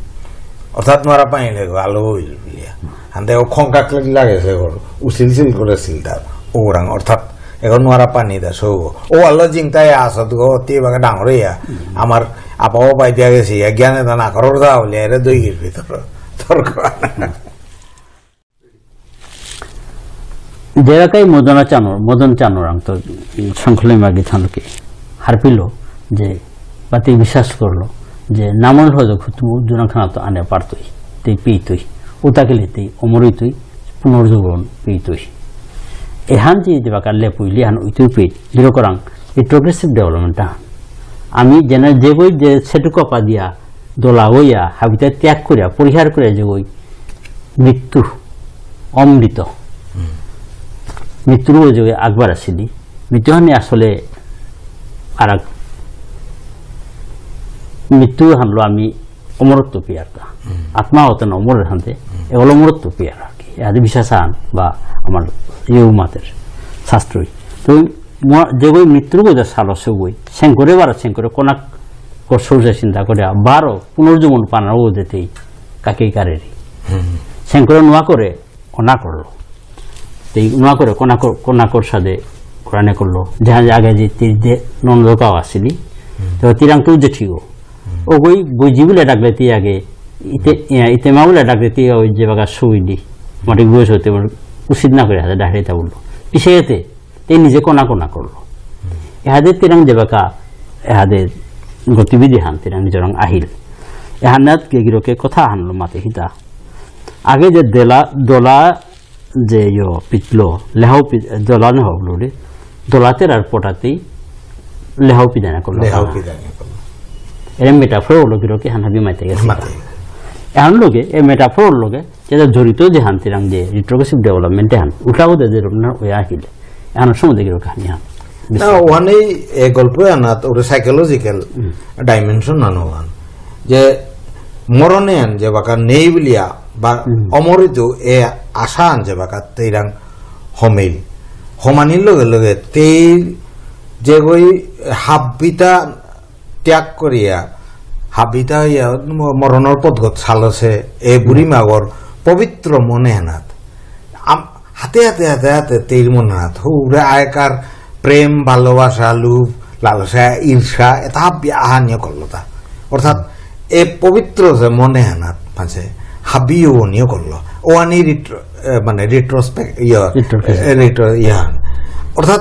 অর্থাৎ নোয়ারা পানি লেগো, আলো হইল বুলিয়া। হুম। হানতে ও খঙ্কাক লাগেছে এগর, উসিল সিল করে সিলতা। ওরাং, অর্থাৎ এগর নোয়ারা পানি দা সৌগো। ও আল্লাহ জিংতায় আসত গো, তি বাগা ডাঙর ইয়া। হুম। আমার আপাও পাই দিয়া গেছি, ইয়া জ্ঞানে দা না করর দা বুলিয়া, এরে দই গির ভিতর। তর্ক। হুম। জেরাকাই মদনা চানোর, মদন চানোরাং তো সংকলন মাগি থানকে হারপিল যে বাতি বিশ্বাস করলো যে নামল হজক হুতুমু জুনাখানা তো আনে পারতই, তুই পিতই, উতাকেলে তুই অমরই তুই, পুনর্জীবন পিতই। এহান যে যে বাকার লেপুই লিহান উইতুই পি, দৃঢ় করাং, retrogressive development টা। আমি যেন যেগই যে সেটুকপা দিয়া দোলা হইয়া, হাবিতা ত্যাগ করিয়া, পরিহার করিয়া যেগই মৃত্যু, অমৃত। হুম। মৃত্যুর ওই যে আকবার আসিলি, মৃত্যু হানি আসলে আর এক মৃত্যু হানলো আমি অমরত্ব পিয়ারতা। হুম। আত্মা হতে না অমর হানতে, হুম। এগুলো অমরত্ব পিয়ার আর কি। এহাদে বিশ্বাস আন বা আমার ইউ মাতের শাস্ত্রই। তো ম-, যেগই মৃত্যুর গজা সালো সেগই, সেঙ্করে বারো সেঙ্করে কোনাক কসৌসে চিন্তা করে, বারো পুনর্জীবন পানার ও দিতেই কাকেই কারেরি। হুম। সেঙ্করে নোয়া করে, কোনা করলো। তেই নোয়া করে, কোনা কর-, কোনা কর সাদে কোরআনে করলো। যাহা যে আগে যে তি-, যে নন্দকাও আসিলি, হুম। তো তিরাং তো যে ঠিকও। হুম। ও গই বইজি বলে ডাকলে তি আগে, ইতে, হুম। ইয়া, ইতে মা বলে ডাকলে তি ওই যে বাগা সুইলি, মাটি বয়স হতে বলে, উচিত না করে হাতে ডাকলে তা বললো। পিছে এতে, তে নিজে কোনা কোনা করলো। এহাদে তিরাং যেবাকা, এহাদে গতিবিধি হান তিরাং নিজরাং আহিল। এহানাত গেগিরকে কথা হানলো মাতে হিতা। আগে যে দেলা, দলা যে ইয়ো পিতলো, লেহাও পি-, দলা নেহাও লুলি, দলাতে আর পটাতেই লেহাও পিদানা করলো। লেহাও পিদানা করলো। এরে মেটাফোর হলো গিরকে হানাবি মাতে গেছে। মাতে। এখন লোকে, এ মেটাফোর লোকে, যেটা জড়িত যে হান তিরাং যে retrogressive development এ হান, উল্টা উদে যে রমনা ওই আহিলে। এখন সমুদ্রে গিরো কাহিনী হান। না, ওখানেই এ গল্প আনাত ওরে psychological হুম। Dimension আনো আন। যে মরণে আন যে বাকা নেই বুলিয়া বা হুম। অমরিত এ আশা আন যে বাকা তেইরাং হমেইল। হমানির লগে লগে তেই যেগই হাব্বিতা ত্যাগ করিয়া হাবিতা ইয়া ম-, মরণর পথগত চালছে এ বুড়ি হুম। মাগর পবিত্র মনে হানাত। আম-, হাতে হাতে হাতে হাতে তেইর মনে হানাত। হুরে আয়কার প্রেম, ভালোবাসা, লোভ, লালসা, ঈর্ষা, এটা হাবি আহানিও করলো তা। অর্থাৎ এ পবিত্র যে মনে হানাত মাঝে হাবিও নিয়ে করলো। ওয়ানি রিট্রো-, এ, মানে retrospect, ইয়া, retrocession। এ, retro-, ইয়া। অর্থাৎ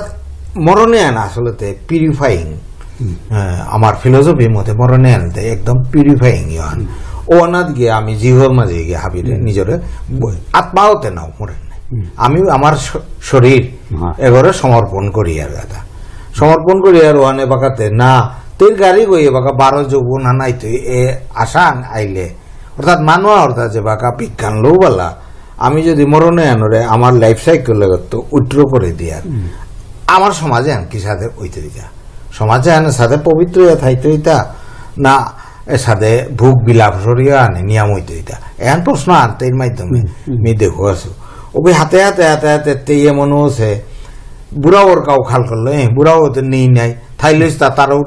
মরণে আনা আসলে তে purifying। হুম। এ, আমার philosophy মতে মরণে আনতে একদম purifying ইয়ান। হুম। ও অনাথ গিয়ে আমি জিহর মাঝে গিয়ে হাবিরে হুম। নিজরে ব-, আত্মাওতে নাও মরে নাই। হুম। আমি আমার শ-, শরীর হ্যাঁ। এগরে সমর্পণ করি আর কথা। সমর্পণ করি আর ওয়ানে বাকাতে না, তের গাড়ি গই বাকা বারো যৌবন হানাইতে এ আশা আন আইলে। অর্থাৎ মানুয়া অর্থাৎ যে বাকা বিজ্ঞান লৌবালা, আমি যদি মরণে আনরে আমার life cycle তো উইথড্র করে দিয়ার, হুম। আমার সমাজে আন কি সাথে হইতে দিতা? সমাজে আন সাথে পবিত্র হইয়া থাইতে হইতা, না এ সাথে ভোগ বিলাপ সরিয়া আনে নিয়ম হইতে হইতা? এহান প্রশ্ন আনতে এর মাধ্যমে হুম, হুম। মি দেখো আছো। ওবে হাতে হাতে হাতে হাতে তেইয়ে মনে হচ্ছে বুড়া ওর কাউ খাল করলো, এ, বুড়া ও তো নেই নাই, থাইলে তা তারও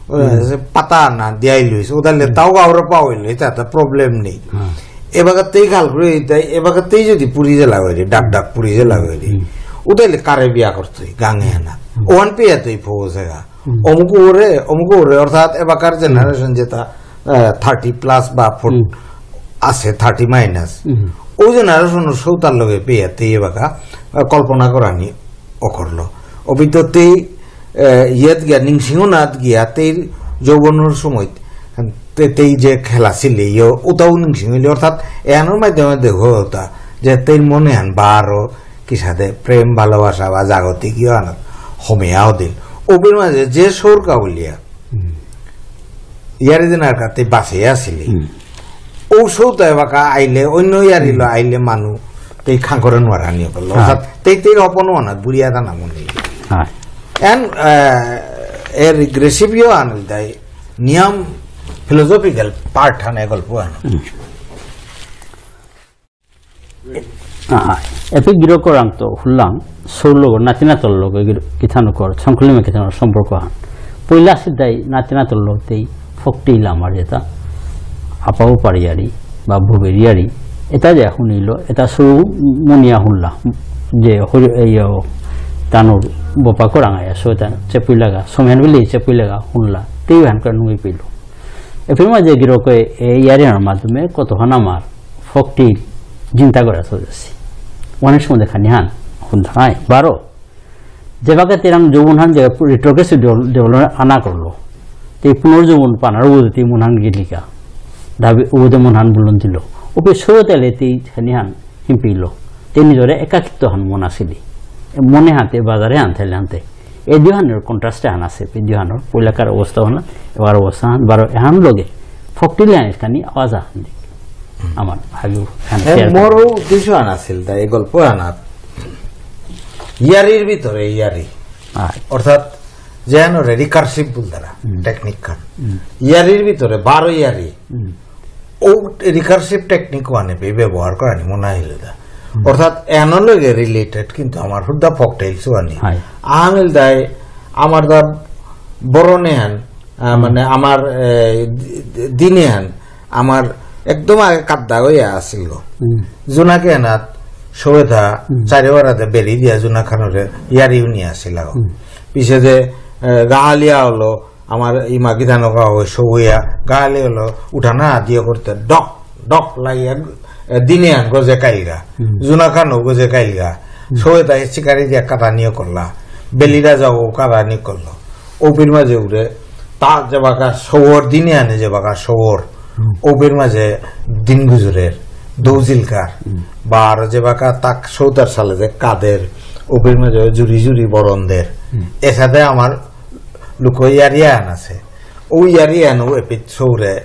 হুম। এ, পাতা না দিয়াই লইছে, ওদালে হুম। তাও গাওরা পাওয়াইলো, এটা তো প্রবলেম নেই। হ্যাঁ। এবাগাতেই খাল করে দিতাই, এবাগাতেই যদি পুরি জেলা হইলে, ডাক ডাক পুরি জেলা হইলে, হুম। ওদালে কারে বিয়া করতে, গাঙে না। হুম। ওহান পেয়া তুই ফৌজ হেগা। হুম। অমুক ওরে, অমুক ওরে, অর্থাৎ এবাকার হুম। জেনারেশন যেটা, আহ, থার্টি প্লাস বা ফোর হুম। আছে, থার্টি মাইনাস। হুম। ও জেনারেশন সৌতার লগে পেয়া তুই এবাকা, আহ, কল্পনা করানি অকরলো। অবিদ্যতেই, এ, ইয়েত গিয়া, নিংসিংহ নাথ গিয়া, তেই যৌবনর সময়, তে-, তেই যে খেলা ছিল, ইয়ো, ওটাও নিংসিং হইলে, অর্থাৎ এহানর মাধ্যমে দেখো ওটা, যে তেই মনে হান বারো, কিসাদে প্রেম, ভালোবাসা বা জাগতিক ইয়ো আনাত, হমিয়াও দিল। ওপের মাঝে যে সৌর কাউলিয়া, হুম। ইয়ারি দিন আর কাতে বাসে আসিলি। হুম। ঔষধ এবাকা আইলে, অন্য ইয়ারিলো হুম। আইলে মানু, তেই খাঙ্করে নোয়ারানি করলো। হ্যাঁ। অর্থাৎ তেই তেই অপন অনাত, বুড়িয়া দানা মনে। হ্যাঁ। এন, আহ, এ regressive ইয়ো আনল তাই, নিয়ম philosophical part হানে গল্প আন। হুম। আহা, এপে গিরকরাং তো হুল্লাং, সৌর লগ, নাতি নাতর লগ, গির-, কিথানকর, সংকলিমে কিথানকর সম্পর্ক হান। পইলা সিদ্ধাই নাতি নাতর লগ তেই ফকটিল আমার যেটা, আপাও পারিয়ারি, বা ভুবেরিয়ারি, এটা যে হুনিল, এটা সৌ মুনিয়া হুল্লা, যে হরি-, এই, ও, তানুর বপা করাং আয়া, সৌ এটা চেপুই লাগা, সময়ান বিলি চেপুই লাগা হুনলা, তেই হান করে নুই পিল। এপে মাঝে গিরকে এ ইয়ারি হানর মাধ্যমে কতক্ষণ আমার ফকটি চিন্তা করা চলেছি। অনেক সময় দেখা নিহান, হুন থাই, বারো। যে বাকে তেরাং যৌবন হান যে retrogressive ডেভেল-, ডেভেলপমেন্ট আনা করলো। তে পুনর্যৌবন পানার উদে তে মন হান গেলিকা। দাবি উদে মন হান বুলন দিল। ওপে সৌর তেলে তে নিহান হিম্পিল। তে নিজরে একাকিত্ব হান মন আসিলি। মনে হাতে বাজারে আনতে আনতে। এ দুহানর contrast হান আছে, এ দুহানর পয়লাকার অবস্থা হান, এবার অবস্থা হান, বারো এহান লগে। ফকটিলে আনিস খানি আওয়াজ আহান দিক। আমার ভাবি হান এ share মোরও করে। উদ্দেশ্য হান আছিল, তাই এই গল্প হানাত। ইয়ারির ভিতরে ইয়ারি। আয়। অর্থাৎ, যেন রে recursive বলতারা, হুম। Technique খান। হুম। ইয়ারির ভিতরে বারো ইয়ারি। হুম। ও recursive technique ওয়ানে পে ব্যবহার করানি মনে হইল দা। হুম। অর্থাৎ এনর লগে related কিন্তু আমার হুদ্দা ফকটেইল সুয়ানি। হাই। আহান ইল দাই আমার দা বরনে হান, আহ, হুম। মানে আমার, এ, দি-, দি-, দিনে হান, আমার একদম আগে কাদ্দা হইয়া আসিল গো। হুম। জোনাকি হানাত সৌতা হুম। চারিওয়ারাতে বেরি দিয়া জোনাক হানরে ইয়ারি উনি আসিল গো। হুম। পিছে যে, এ, গাহালিয়া হলো, আমার ইমা গিদানকা হয়ে সৌয়া, গালে হলো উঠানা দিয়ে করতে ডক, ডক লাইয়া, এ, দিনে আন গজে কাইলগা, হুম। জুনা খানো গজে কাইলগা, হুম। সৌতা এ শিকারি দিয়ে কাদানিও করলা, বেলিরা যাও কাদানি করলো। ওপির মাঝে উড়ে, তা যে বাকা সৌর দিনে আনে যে বাকা সৌর, হুম। ওপির মাঝে দিন গুজরের, দৌজিলকার, হুম। বা আর যে বাকা তাক সৌতার সালে যে কাদের, ওপির মাঝে জুরি জুরি বরনদের। হুম। এসাদে আমার লুকো ইয়ারি আন আছে। ও ইয়ারি আন ও এপিত সৌরে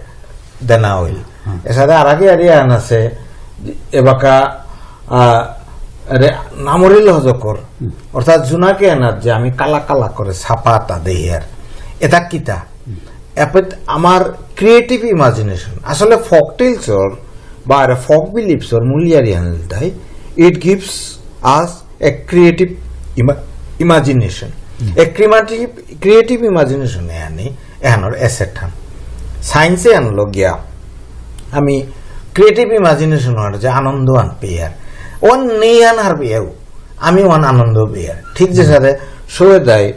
দেনা হইল। হুম। এসাদে আর আগে ইয়ারি আন আছে, এবাকা, আ, আরে, নামরিল হজকর, হুম। অর্থাৎ জুনাকে আনার যে আমি কালা কালা করে ছাপা তা দেই আর, এটা কিতা? হুম। এপেত আমার ক্রিয়েটিভ ইমাজিনেশন। আসলে ফক টেলসর বা ফক বিলিফসর মূল ইয়ারি হানলতাই, it gives us a creative ima-, imagination। Hmm. A creative, creative imagination এহানি, এহানর অ্যাসেট হান। সায়েন্সে আনলো গিয়া, আমি ক্রিয়েটিভ ইমাজিনেশন আর যে আনন্দ আন পেয়ার, ওন নেই আন হার পেয়াও, আমি ওন আনন্দ পেয়ার। ঠিক যে হুম। সাথে সৌয়ে দেয়,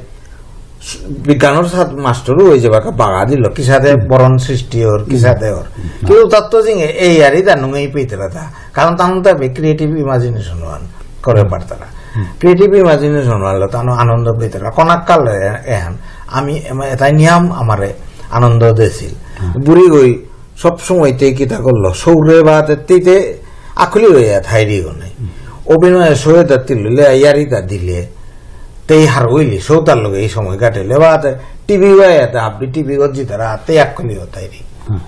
বিজ্ঞানর সাথে মাস্টারও হয়ে যাবে, বাগা দিল, কি সাথে হুম। বরণ সৃষ্টি ওর, কি হুম। সাথে ওর। হুম। কিন্তু তার তো জিঙে এই আরই তার নুঙেই পেতে তা। কারণ তার মধ্যে ক্রিয়েটিভ ইমাজিনেশন ওয়ান করে হুম। পারতারা। হুম। ক্রিয়েটিভ ইমাজিনেশন ওয়ান লো, তার আনন্দ পেতে না। কোনাকাল এহান, আমি এম-, এটা নিয়াম আমারে আনন্দ দেছিল। হুম। বুড়ি গই সব সময় তে কিতা করলো, সৌরে বা তে, তে, তে আকুলি হইয়া থাইরি গনে। হুম। অভিনয় সৌয়ে তা তিললে, ইয়ারি তা দিলে, তেই হার হইলি, সৌতার লগে এই সময় কাটেলে, বা তে টিভি ওয়াই তা হাবি টিভি গজ্জি তারা, তে আকুলি হতাইরি। হুম।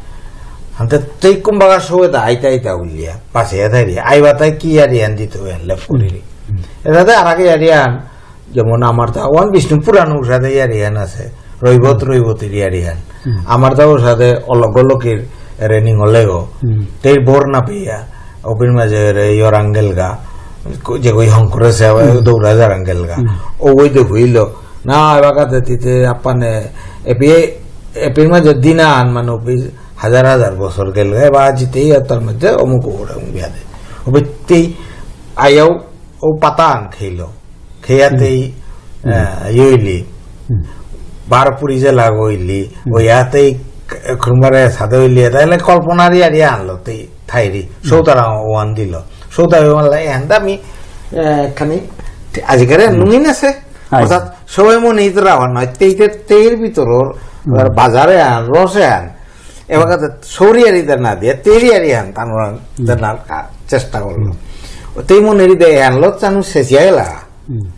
হানতে তেই কুম্বাগা সৌয়ে তা আইতা আইতা উলিয়া, পাশে থাইরি, আইবা তাই কি ইয়ারি আন দিতে হইয়া লেফ করিলি। হুম। এটাতে আর আগে ইয়ারি আন, যেমন আমার তা ওয়ান বিষ্ণু পুরাণ উসাদে ইয়ারিহান আছে, রৈবত হুম। রৈবতীর ইয়ারিহান। হুম। আমার তা উসাদে অলগ অলকির রেনিং অলেগো। হুম। তেই বর না পেয়া, অপির মাঝে রে ইয়রাঙ্গেলগা, কো-, যে কই হংকরে সে আবার হুম। দৌড়া যারাঙ্গেলগা। হুম। ও ওই দেখইল, না, এবাকা তে তিতে আপানে, এপি, এপির মাঝে দিনা আন মানে অপি হাজার হাজার বছর গেল, এবার জিতেই আর তার মধ্যে অমুক ওরা বিয়া দে। অপি তেই আয়াও ও পাতা আন খেইল। খেয়াতেই, হুম। আহ, ইয়ে হইলি। হুম। বারো পুরি যে লাগ হইলি, হুম। ও ইয়াতেই ক-, খুরমারে সাদে হইলি, তাহলে কল্পনার ইয়ারি আনলো, তেই থাইরি। হুম। সৌতারা ওয়ান দিল। সৌতারা ওয়ান লাই, এহান দা আমি, আহ, খানি, আজিকারে হুম। নুঙিন আছে। আচ্ছা। অর্থাৎ সবাই মনে ইতরা হন নয়, তেই তে-, তেইর ভিতর ওর, হুম। আর বাজারে আন, রসে আন। এবার কথা সৌরিয়ারি দে না দিয়ে, তেরিয়ারি আন, তানুরাং হুম। দে না কা-, চেষ্টা করলো। হুম। ও তেই মনে হৃদয় আনলো, তানু শেষিয়া গেলা। হুম।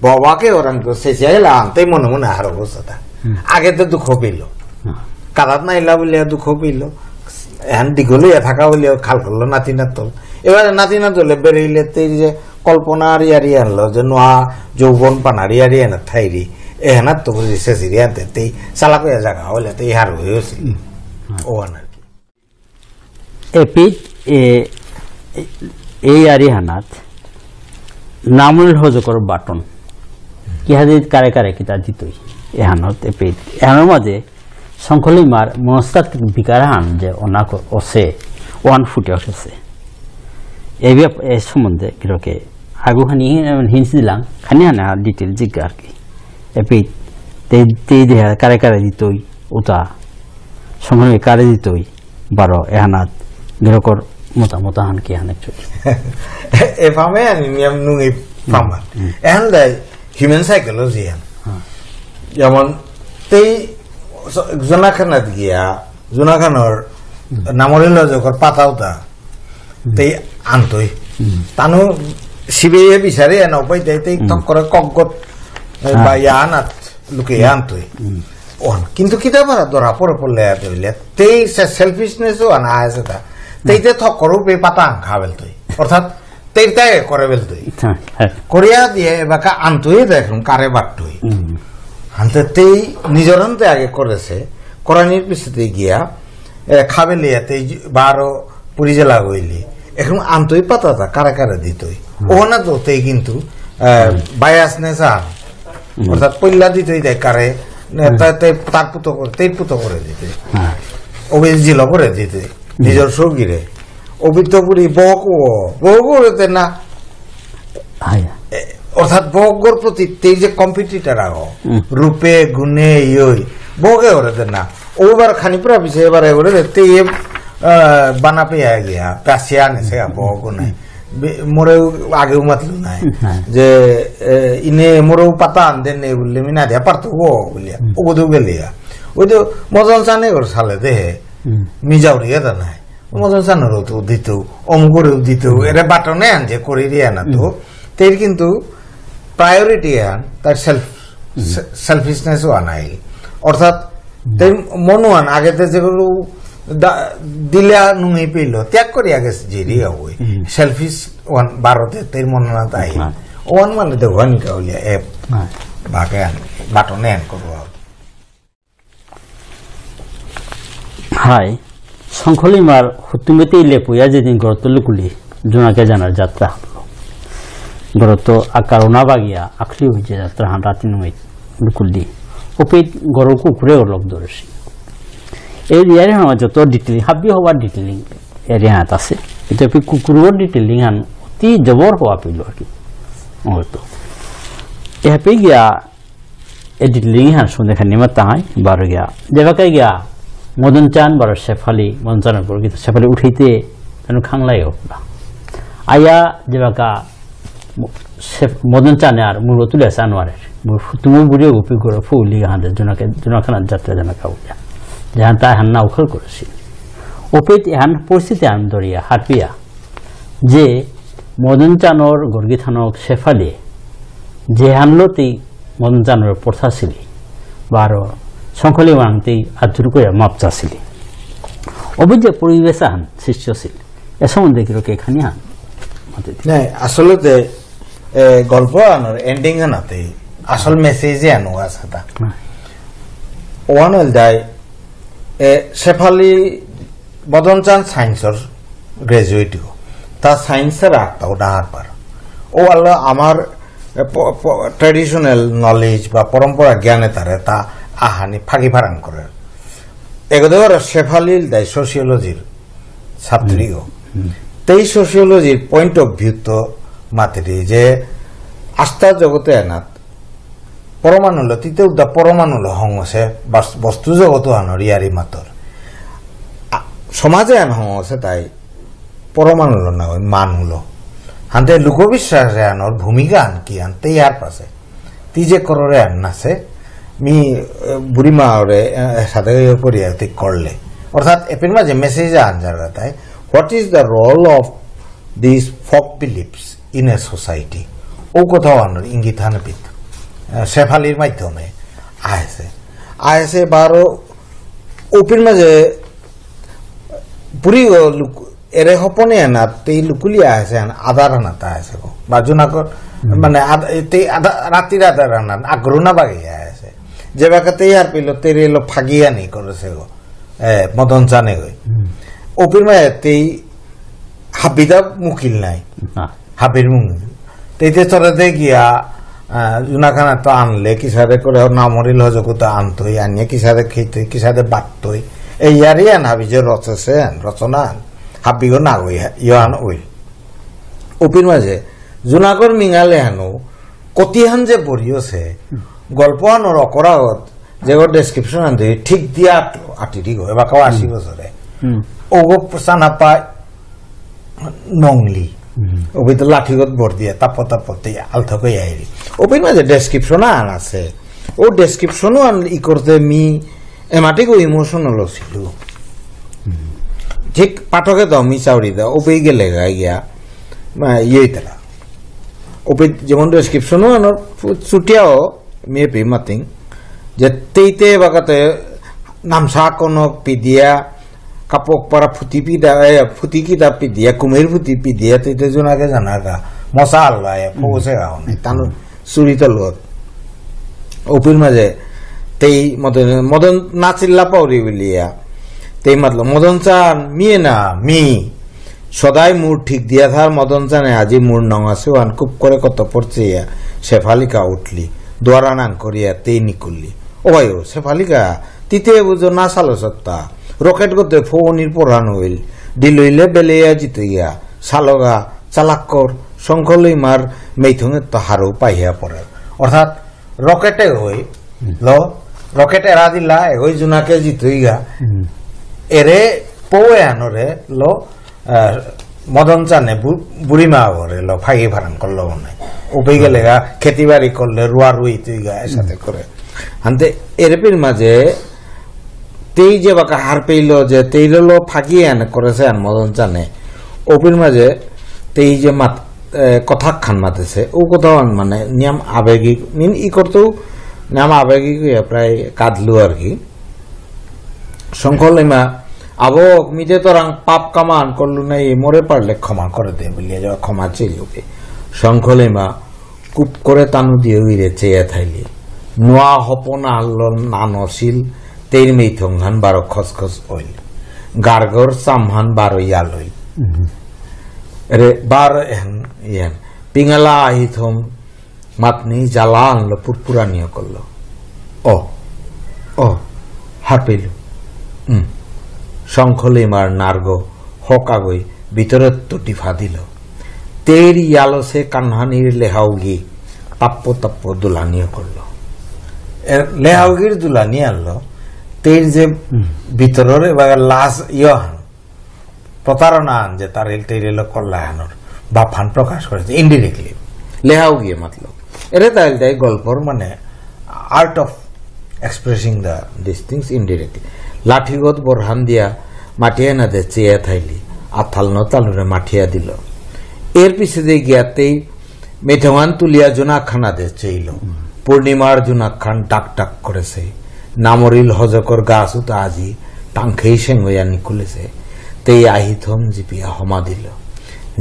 বাবাকে ওরাং তো শেষিয়া গেলা, আন তেই মনে মনে হার অবস্থা তা। হুম। আগে তো দুঃখ পেল। হুম। কাদাত নাইলা বলে দুঃখ পেল। এখন দিগলিয়া থাকা বলে খাল করলো নাতি নাতল। এবার নাতি নাতলে বেরিয়ে তেই যে কল্পনার ইয়ারি আনলো যে নোয়া যৌবন পানার ইয়ারি আনা থাইরি, এহানাত তো বুঝি শেষিরি আনতে তেই চালাক হয়ে জায়গা হলে তেই হার হয়ে হয়েছিল। হুম। ও আর কি। এপি, এ, এ, এই ইয়ারি হানাত নামুল হজকর বাটন। কি হাদি কারে কারে কিতা দিতই। এহানাত এপি। এহানার মাঝে শঙ্খলিমার মনস্তাত্ত্বিক বিকারহান যে ওনা ক-, ওসে, ওয়ান ফুটে উঠেছে। এই ব্যাপ-, এই সম্বন্ধে গিরকে আগুহানি হিন-, hints দিলাম, খানি হানা detail জিজ্ঞা আর কি। এপি, তে, তে দেহা কারে কারে দিতই, উতা, শঙ্খলিমা কারে দিতই, বারো, এহানাত, গিরকর মতামত আহান কি হান actually। এ ফামে আনি নিয়াম নুঙি ফামা। হুম। এহান দাই human psychology হান। হ্যাঁ। যেমন তেই স-, জোনাখানাত গিয়া, জোনাখানর হুম। নামরিল যখন পাতাওতা, হুম। তেই আনতই। হুম। তানু সিবে বিচারে এন উপায় দেয়, তেই হুম। তক করে ককগত, এ, হ্যাঁ। বা ইয়ানাত লুকে হুম। আনতই। হুম। ওন। কিন্তু কিতা পারা ধরা পড়ে পড়লে এত হইলে, তেই সে selfishness ও আনা আছে তা। তেই হুম। তে থক করে উপে পাতা আন খাবেল তুই। অর্থাৎ তেইরতাই করে বেলতই। হ্যাঁ, হ্যাঁ। করিয়া দিয়ে এবাকা আনতই দেখুন কারে বাট্টই। হুম। হানতে তেই নিজর হানতে আগে করেছে, করানির পিছতে গিয়া, এ, খাবেলিয়া তেই বারো পুরি জেলা হইলি। এখন আনতই পাতাতা কারে কারে দিতই। হুম। ওখানে তো তেই কিন্তু, এ, হুম। biasness আর। হুম। অর্থাৎ পল্লা দিতই দেয় কারে, নে, হুম। তা-, তে-, তার পুতো করে, তেই পুতো করে দিতই। হ্যাঁ। ওই জিলো করে দিতই। হুম। নিজর সঙ্গীরে। অবিদ্যপুরী বক ও, বক ও রেতে না। হায়। এ, অর্থাৎ বকগর প্রতি তেই যে competitor আগো, হুম। রূপে, গুণে, ইয়ই, বকে ওরে দে না। ওবার খানি পুরা পিছে এবার ওরে দে, তেই এ, আহ, বানা পেয়া গিয়া, পাশে আনে সে বক ও নাই। বে-, মোরে আগেও মাতলু নাই। হ্যাঁ। যে, এ, ইনে মোরেও পাতা আন দেন নেই বললে, মি না দিয়া পারতো ও বলিয়া। হুম। ও কোথাও গেলিয়া। ওই তো মদন সানে ওর সালে দেহে, হুম। মিজাউরি এটা নাই। মদন সানরও তো দিত, অমুকরেও দিত, হুম। এরা বাটনে আন যে করি দিয়া না তো। হুম। তের কিন্তু priority আন, তার self, হুম। সে-, selfishness ও আনাই। অর্থাৎ, হুম। তেই মনোয়ান আগে তে যেগুলো দা-, দিলে আর নুঙেই পেল, ত্যাগ করি আগে জিরি হই। হুম। Selfish ওয়ান ভারতে তের মনে না তাই। হ্যাঁ। ওয়ান মানে তো ওয়ান কাউলিয়া এ হ্যাঁ। বাকে আন, বাটনে আন করবো। হাই, শঙ্খলিমার হুতুমেতে লেপুয়া যেদিন গরত লুকুলি, জোনাকে জানার যাত্রা হলো। গরত আকারুনা বাগিয়া, আখলি হইছে যাত্রা হান রাতি নুই লুকুলি। ওপে গরু কুকুরে ওলক ধরেছি। এই ইয়ারি আমার যত detailing, হাবি হবার detailing এরিয়া আছে। এটা পি কুকুরও detailing হান অতি জবর হওয়া পিল আর কি। হয়তো। এ হাপি গিয়া এ detailing হান শুনে খানি মাত্তা হয়, বারো গিয়া। যেবাকা গিয়া, মদন চান বারো শেফালি, মদন চান উপর কিন্তু শেফালি উঠাইতে, তেন খাংলাই হোক না। আয়া যেবাকা ম-, শেফ-, মদন চানে আর মুরগ তুলে আসে আনোয়ারের। মুর ফু-, তুমু বুড়িও গোপী করে ফুলি হাতে জোনাকে, জোনাখানার যাত্রা জোনাকা উঠে। যেহান তাই হান না উখল করেছি। ওপেত এহান পরিস্থিতি আন ধরিয়া, হারপিয়া। যে মদন চানর গর্গি থানক শেফালি, যে হানলতি মদন চানর পড়তাছিলি, বারো শঙ্খলি মাংতি আতুর করে মাপ চাছিলি। অবি যে পরিবেশ আন সৃষ্টি ছিল, এ সম্বন্ধে কিরকে খানি হান মাতে দি। নাই, আসলে তে, এ, গল্প আনর ending আনাতে আসল message আনো আছে তা। হ্যাঁ। ওয়ান হল যায়, এ, শেফালি মদন চান science-র graduate গো। তা science-এর আত্মাও ডাঙর পার। ও আল্লাহ আমার, এ, প-, প-, traditional knowledge বা পরম্পরা জ্ঞানে তারে তা আহানি ফাঁকি ফারাং করে। এগোদে ওরা শেফালিল দেয় sociology-র ছাত্রী গো। হুম। তেই sociology-র point of view তো মাতেরি যে আস্থা জগতে এনাত পরমাণুলো, তিতে উদ্দা পরমাণুলো হঙসে বস-, বস্তু জগত আনর ইয়ারি মাতর। আ, সমাজে আন হঙসে তাই পরমাণুলো না ওই মানুলো। হানতে লোকবিশ্বাসে আনর ভূমিকা আন কি আনতে ইয়ার পাশে। তি যে কররে আন নাসে, মি, এ, বুড়িমা ওরে, এ, সাথে ইয়ে করিয়া তি করলে। অর্থাৎ এপির মাঝে message আন যার তাই, what is the role of these folk beliefs in a society? ও কোথাও আনর ইঙ্গিত হানপিত। এ, শেফালির মাধ্যমে আহেসে। আহেসে বারো ওপির মাঝে পুরি ও লুক-, এরে হপনে না, তেই লুকুলি আহেসে আন, আদার না তা আহেসে গো। বাজু না কর, হুম। মানে আদ-, তেই আদা-, রাতির আদার না, আগ্রহ না বাগে আহেসে। যে বাকা তেই আর পেল, তেরে এলো ফাগিয়া নেই করেসে গো। এ, মদন চানে গই। হুম। ওপির মাঝে তেই হাবিদা মুকিল নাই। না। হাবির মুঙে। তে ইতে চরে দে গিয়া, আহ, জুনাখানা তো আনলে, কিসারে করে না মরিল হজকু তো আনতই, আনিয়ে কিসারে খেতে, কিসারে বাটতই। এই ইয়ারি আন হাবি যে রচসে আন, রচনা আন। হাবিও না ওই, ইয়ো আন ওই। ওপির মাঝে, জুনাগর মিঙালে হানো, কতিহান যে বরিও সে, গল্প আনো রকরাগত, যেগো description আন দে, ঠিক দিয়া আট-, আটিরি গো, এবার কাও আশি হুম। বছরে। হুম। ওগো সানাপা নংলি। হুম। ওবি তো লাঠিগত ভর দিয়ে, তাপ তাপ তে আলথা কই আইরি। ওবির মাঝে description আন আছে। ও description আন ই করতে মি এমাটিক emotional ছিল। হুম। ঠিক পাঠকে তো মি চাউরি দা, ওবি গেলে গা গিয়া, মা, ইয়ে তারা। ওবি যেমন description আন, চুটিয়াও, মেপি মাতিং, যে তেইতে বাগাতে নামসা কনক পিদিয়া, কাপক পারা ফুতি পিদা, এ, ফুতি কিতা পিদিয়া, কুমির ফুতি পিদিয়া, তেইতে জোনাকে জানাকা, মশা আল্লাহ, এ, হুম। ফৌসে গাও নাই, তানু হুম। চুরি তলত। ওপির মাঝে, তেই মদন, মদন নাচিল্লা পাউরি বুলিয়া, তেই মাতলো, মদন চান, মিয়ে না, মি। সদাই মুর ঠিক দিয়া থার মদন চানে আজি মুর নঙাসে ওহান খুব করে কত পড়ছে ইয়া। শেফালিকা উঠলি, দুয়ারা নাং করিয়া তেই নিকুললি। ও ভাই ও, শেফালিকা, তিতে বুঝো না সালো সত্তা। রকেট গতে ফোনির পরান হইল। ডিলইলে বেলেয়া জিতইয়া। সালোগা, চালাক্কর, শঙ্খলই মার, মেইথুঙে তো হারো পাইয়া পড়ে। অর্থাৎ রকেটে হই, হুম। লো, রকেট এরা দিলা, এগোই জুনাকে জিতুইগা। হুম। এরে পৌয়ে আনরে, লো, আহ, মদন চানে বু-, বুড়ি মা ঘরে লো, ফাগি ফারাং করলো মনে। উপে গেলে গা, খেতি বাড়ি করলে, রুয়া রুই তুইগা, এসাদে হুম। করে। আনতে এরপির মাঝে, তেই যে বাকা হার পেইল যে, তেই লো ফাগি আনে করেছে আন মদন চানে। ওপির মাঝে, তেই যে মাত-, এ, কথা খান মাতেছে, ও কথা মানে নিয়াম আবেগিক, মিন ই করতেও নিয়াম আবেগিক হইয়া প্রায় কাঁদলো আর কি। শঙ্কর লেমা আবক, মিতে তোরাং পাপ কামান করলু নাই, মোরে পারলে ক্ষমা করে দে, বুলিয়া যাওয়া ক্ষমা চেইলুকে। শঙ্খলেমা কুপ করে তানু দিয়ে উইরে চেয়া থাইলি। নোয়া হপন আহল নানসিল, তেইর মেইথংহান বারো খসখস অইল। গার্গর চামহান বারো ইয়াল অইল। হুম। এরে বারো এহান, ইহান। পিঙালা আহিথম মাতনি জ্বালা আনলো, পুরপুরানি অকরলো। অ, অ, হারপেইলু। উম। শঙ্খলেমার নার্গ হকাগই ভিতরত্ত টিফা দিল। তেইর ইয়ালসে কানহানির লেহাউগি তাপ্প তাপ্প দুলানি অকরলো। এ, লেহাউগির দুলানি আনলো। তেইর যে হুম। ভিতরর এবার লাশ ইয়হান, প্রতারণা আন যে তার ইল তেইর ইল করলা হানর বাফান প্রকাশ করেছে indirectly। লেহাউগিয়ে মাতলো। এরে তাইল তাই গল্পর মানে art of expressing the these things indirectly। লাঠিগত বরহান দিয়া মাটিয়া না দে চেয়া থাইলি, আথাল ন তালুরে মাটিয়া দিল। এর পিছে দিয়ে গিয়াতেই মেথমান তুলিয়া জোনাক খানা দে চেইল। হুম। পূর্ণিমার জোনাক খান ডাক ডাক করেছে। নামরিল হজকর গাছ উতা আজি টাংখেই সেঙ্গয়া নিকুলেছে। তেই আহিথম জিপিয়া হমা দিল।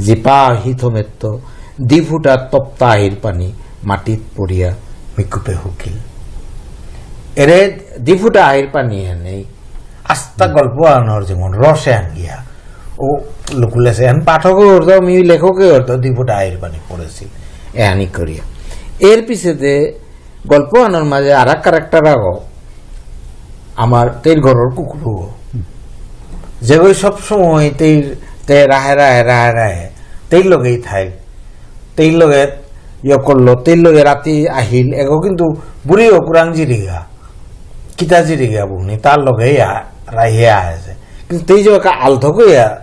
জিপা আহিথম এত্ত দি ফুটা তপ্তা আহির পানি মাটিত পড়িয়া মিকুপে হুকিল। এরে দি ফুটা আহির পানি হেনেই আস্তা হুম। গল্প আনর যেমন রসে আন গিয়া। ও লুকুলেছে, এহান পাঠকে অর্থ, আমি লেখকে অর্থ, দি ফুটা আহির পানি পড়েছিল। এহানি করিয়া। এর পিছেতে গল্প আনর মাঝে আর এক character আগো, আমার তেইর ঘরর কুকুরও। যেগই সব সময় তেইর, তে রাহে রাহে, রাহে রাহে, তেইর লগেই থাই। তেইর লগে ইয়ে করলো, তেইর লগে রাতি আহিল, এগো কিন্তু বুড়ি ও কুরাং জিরিগা। কিতা জিরিগা বুনি, তার লগে ইয়া, রাহিয়া আছে। কিন্তু তেই যে একা আলথ কইয়া,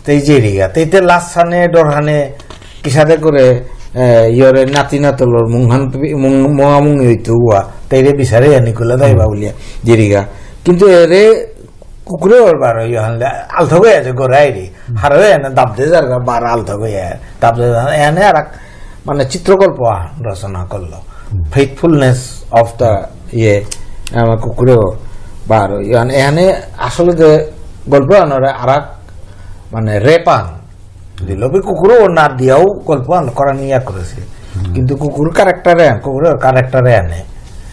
তেই জিরিগা। তেইতে লাস সানে, ডর হানে, কিসাদে করে, এ, ইয়রে নাতি নাতলর মুংহান পি-, মুং-, মুঙামুঙি হইতো হুয়া। তেইরে বিচারে আনি কুলা দাইবা হুম। বুলিয়া, জিরিগা। কিন্তু এরে কুকুরে ওর বার ইয়ে হানলে আলথ গয়া যে গোড়াই রে। হুম। হারো এনে দাব দে যার গা বার আলথ গয়া। দাব দে যার, এনে আর এক মানে চিত্রকল্প আহান রচনা করলো। হুম। Faithfulness of the ইয়ে, আমার কুকুরে বার ইয়ে, এনে আসলে যে গল্প আনরে আর এক মানে রেপান দিল। বি কুকুরে ও না দিয়াও গল্প আন করা নিয়ে করেছে। হুম। কিন্তু কুকুর character এ আন, কুকুরের character এ আনে।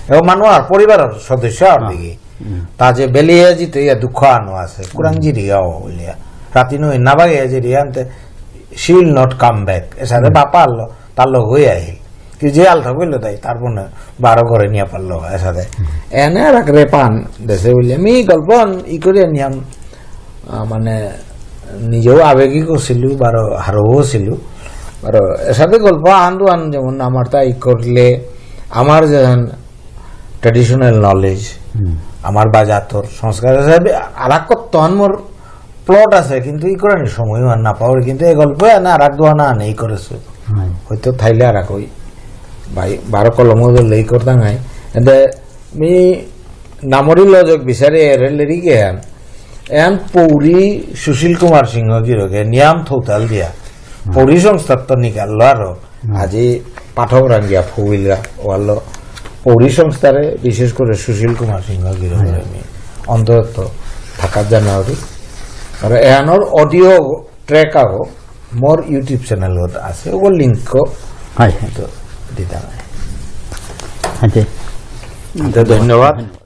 এবং মানু আর পরিবারের সদস্য আর হ্যাঁ। দিকে। হুম। তা যে বেলিয়ে জিতে ইয়া দুঃখ আনো আছে, কুরাং হুম। জিরিগাও বুলিয়া। রাতি নয় না বাগে জিরিয়া আনতে, she will not come back। এসাদে হুম। বাপা আনলো, তার লগ হয়ে আহিল। কি যে আলথা কইলো তাই, তার মনে বারো ঘরে নিয়ে পারলো, এসাদে। হুম। এনে আর এক রেপান দেশে বুলিয়া। আমি গল্প আন ই করে নিয়াম, আহ, মানে, নিজেও আবেগিক ছিলু, বারো হারৌ ছিলু। বারো এসাদে গল্প আন দু আন যেমন আমার তাই করলে, আমার যেমন traditional knowledge, হুম। আমার বাজাতর সংস্কার হিসাবে আর এক কত মোর plot আছে, কিন্তু ই করার সময় আর না পাওয়ার, কিন্তু এই গল্প না আর এক দোয়ানা নেই করেছে। হুম। হয়তো থাইলে আর এক ওই ভাই বারো কলম লেই করতাম নাই। এতে মি নামরি লজক বিচারে এর লেরিক এহান। এহান পৌরি সুশীল কুমার সিংহ গিরকে নিয়াম থৌতাল দিয়া। হুম। পৌরি সংস্থার তো নিকাল আরো। হুম। আজি পাঠক রাঙ্গিয়া ফৌইলগা ওয়ালো পৌরি সংস্থারে বিশেষ করে সুশীল কুমার সিংহ গিরকে হুম। আমি অন্তত থাকার জানাউরি। আর এহানোর audio track আগো মোর YouTube channel আছে, ওগো link কো হয়, হয়। তো দিতাম। আচ্ছা। আচ্ছা, ধন্যবাদ।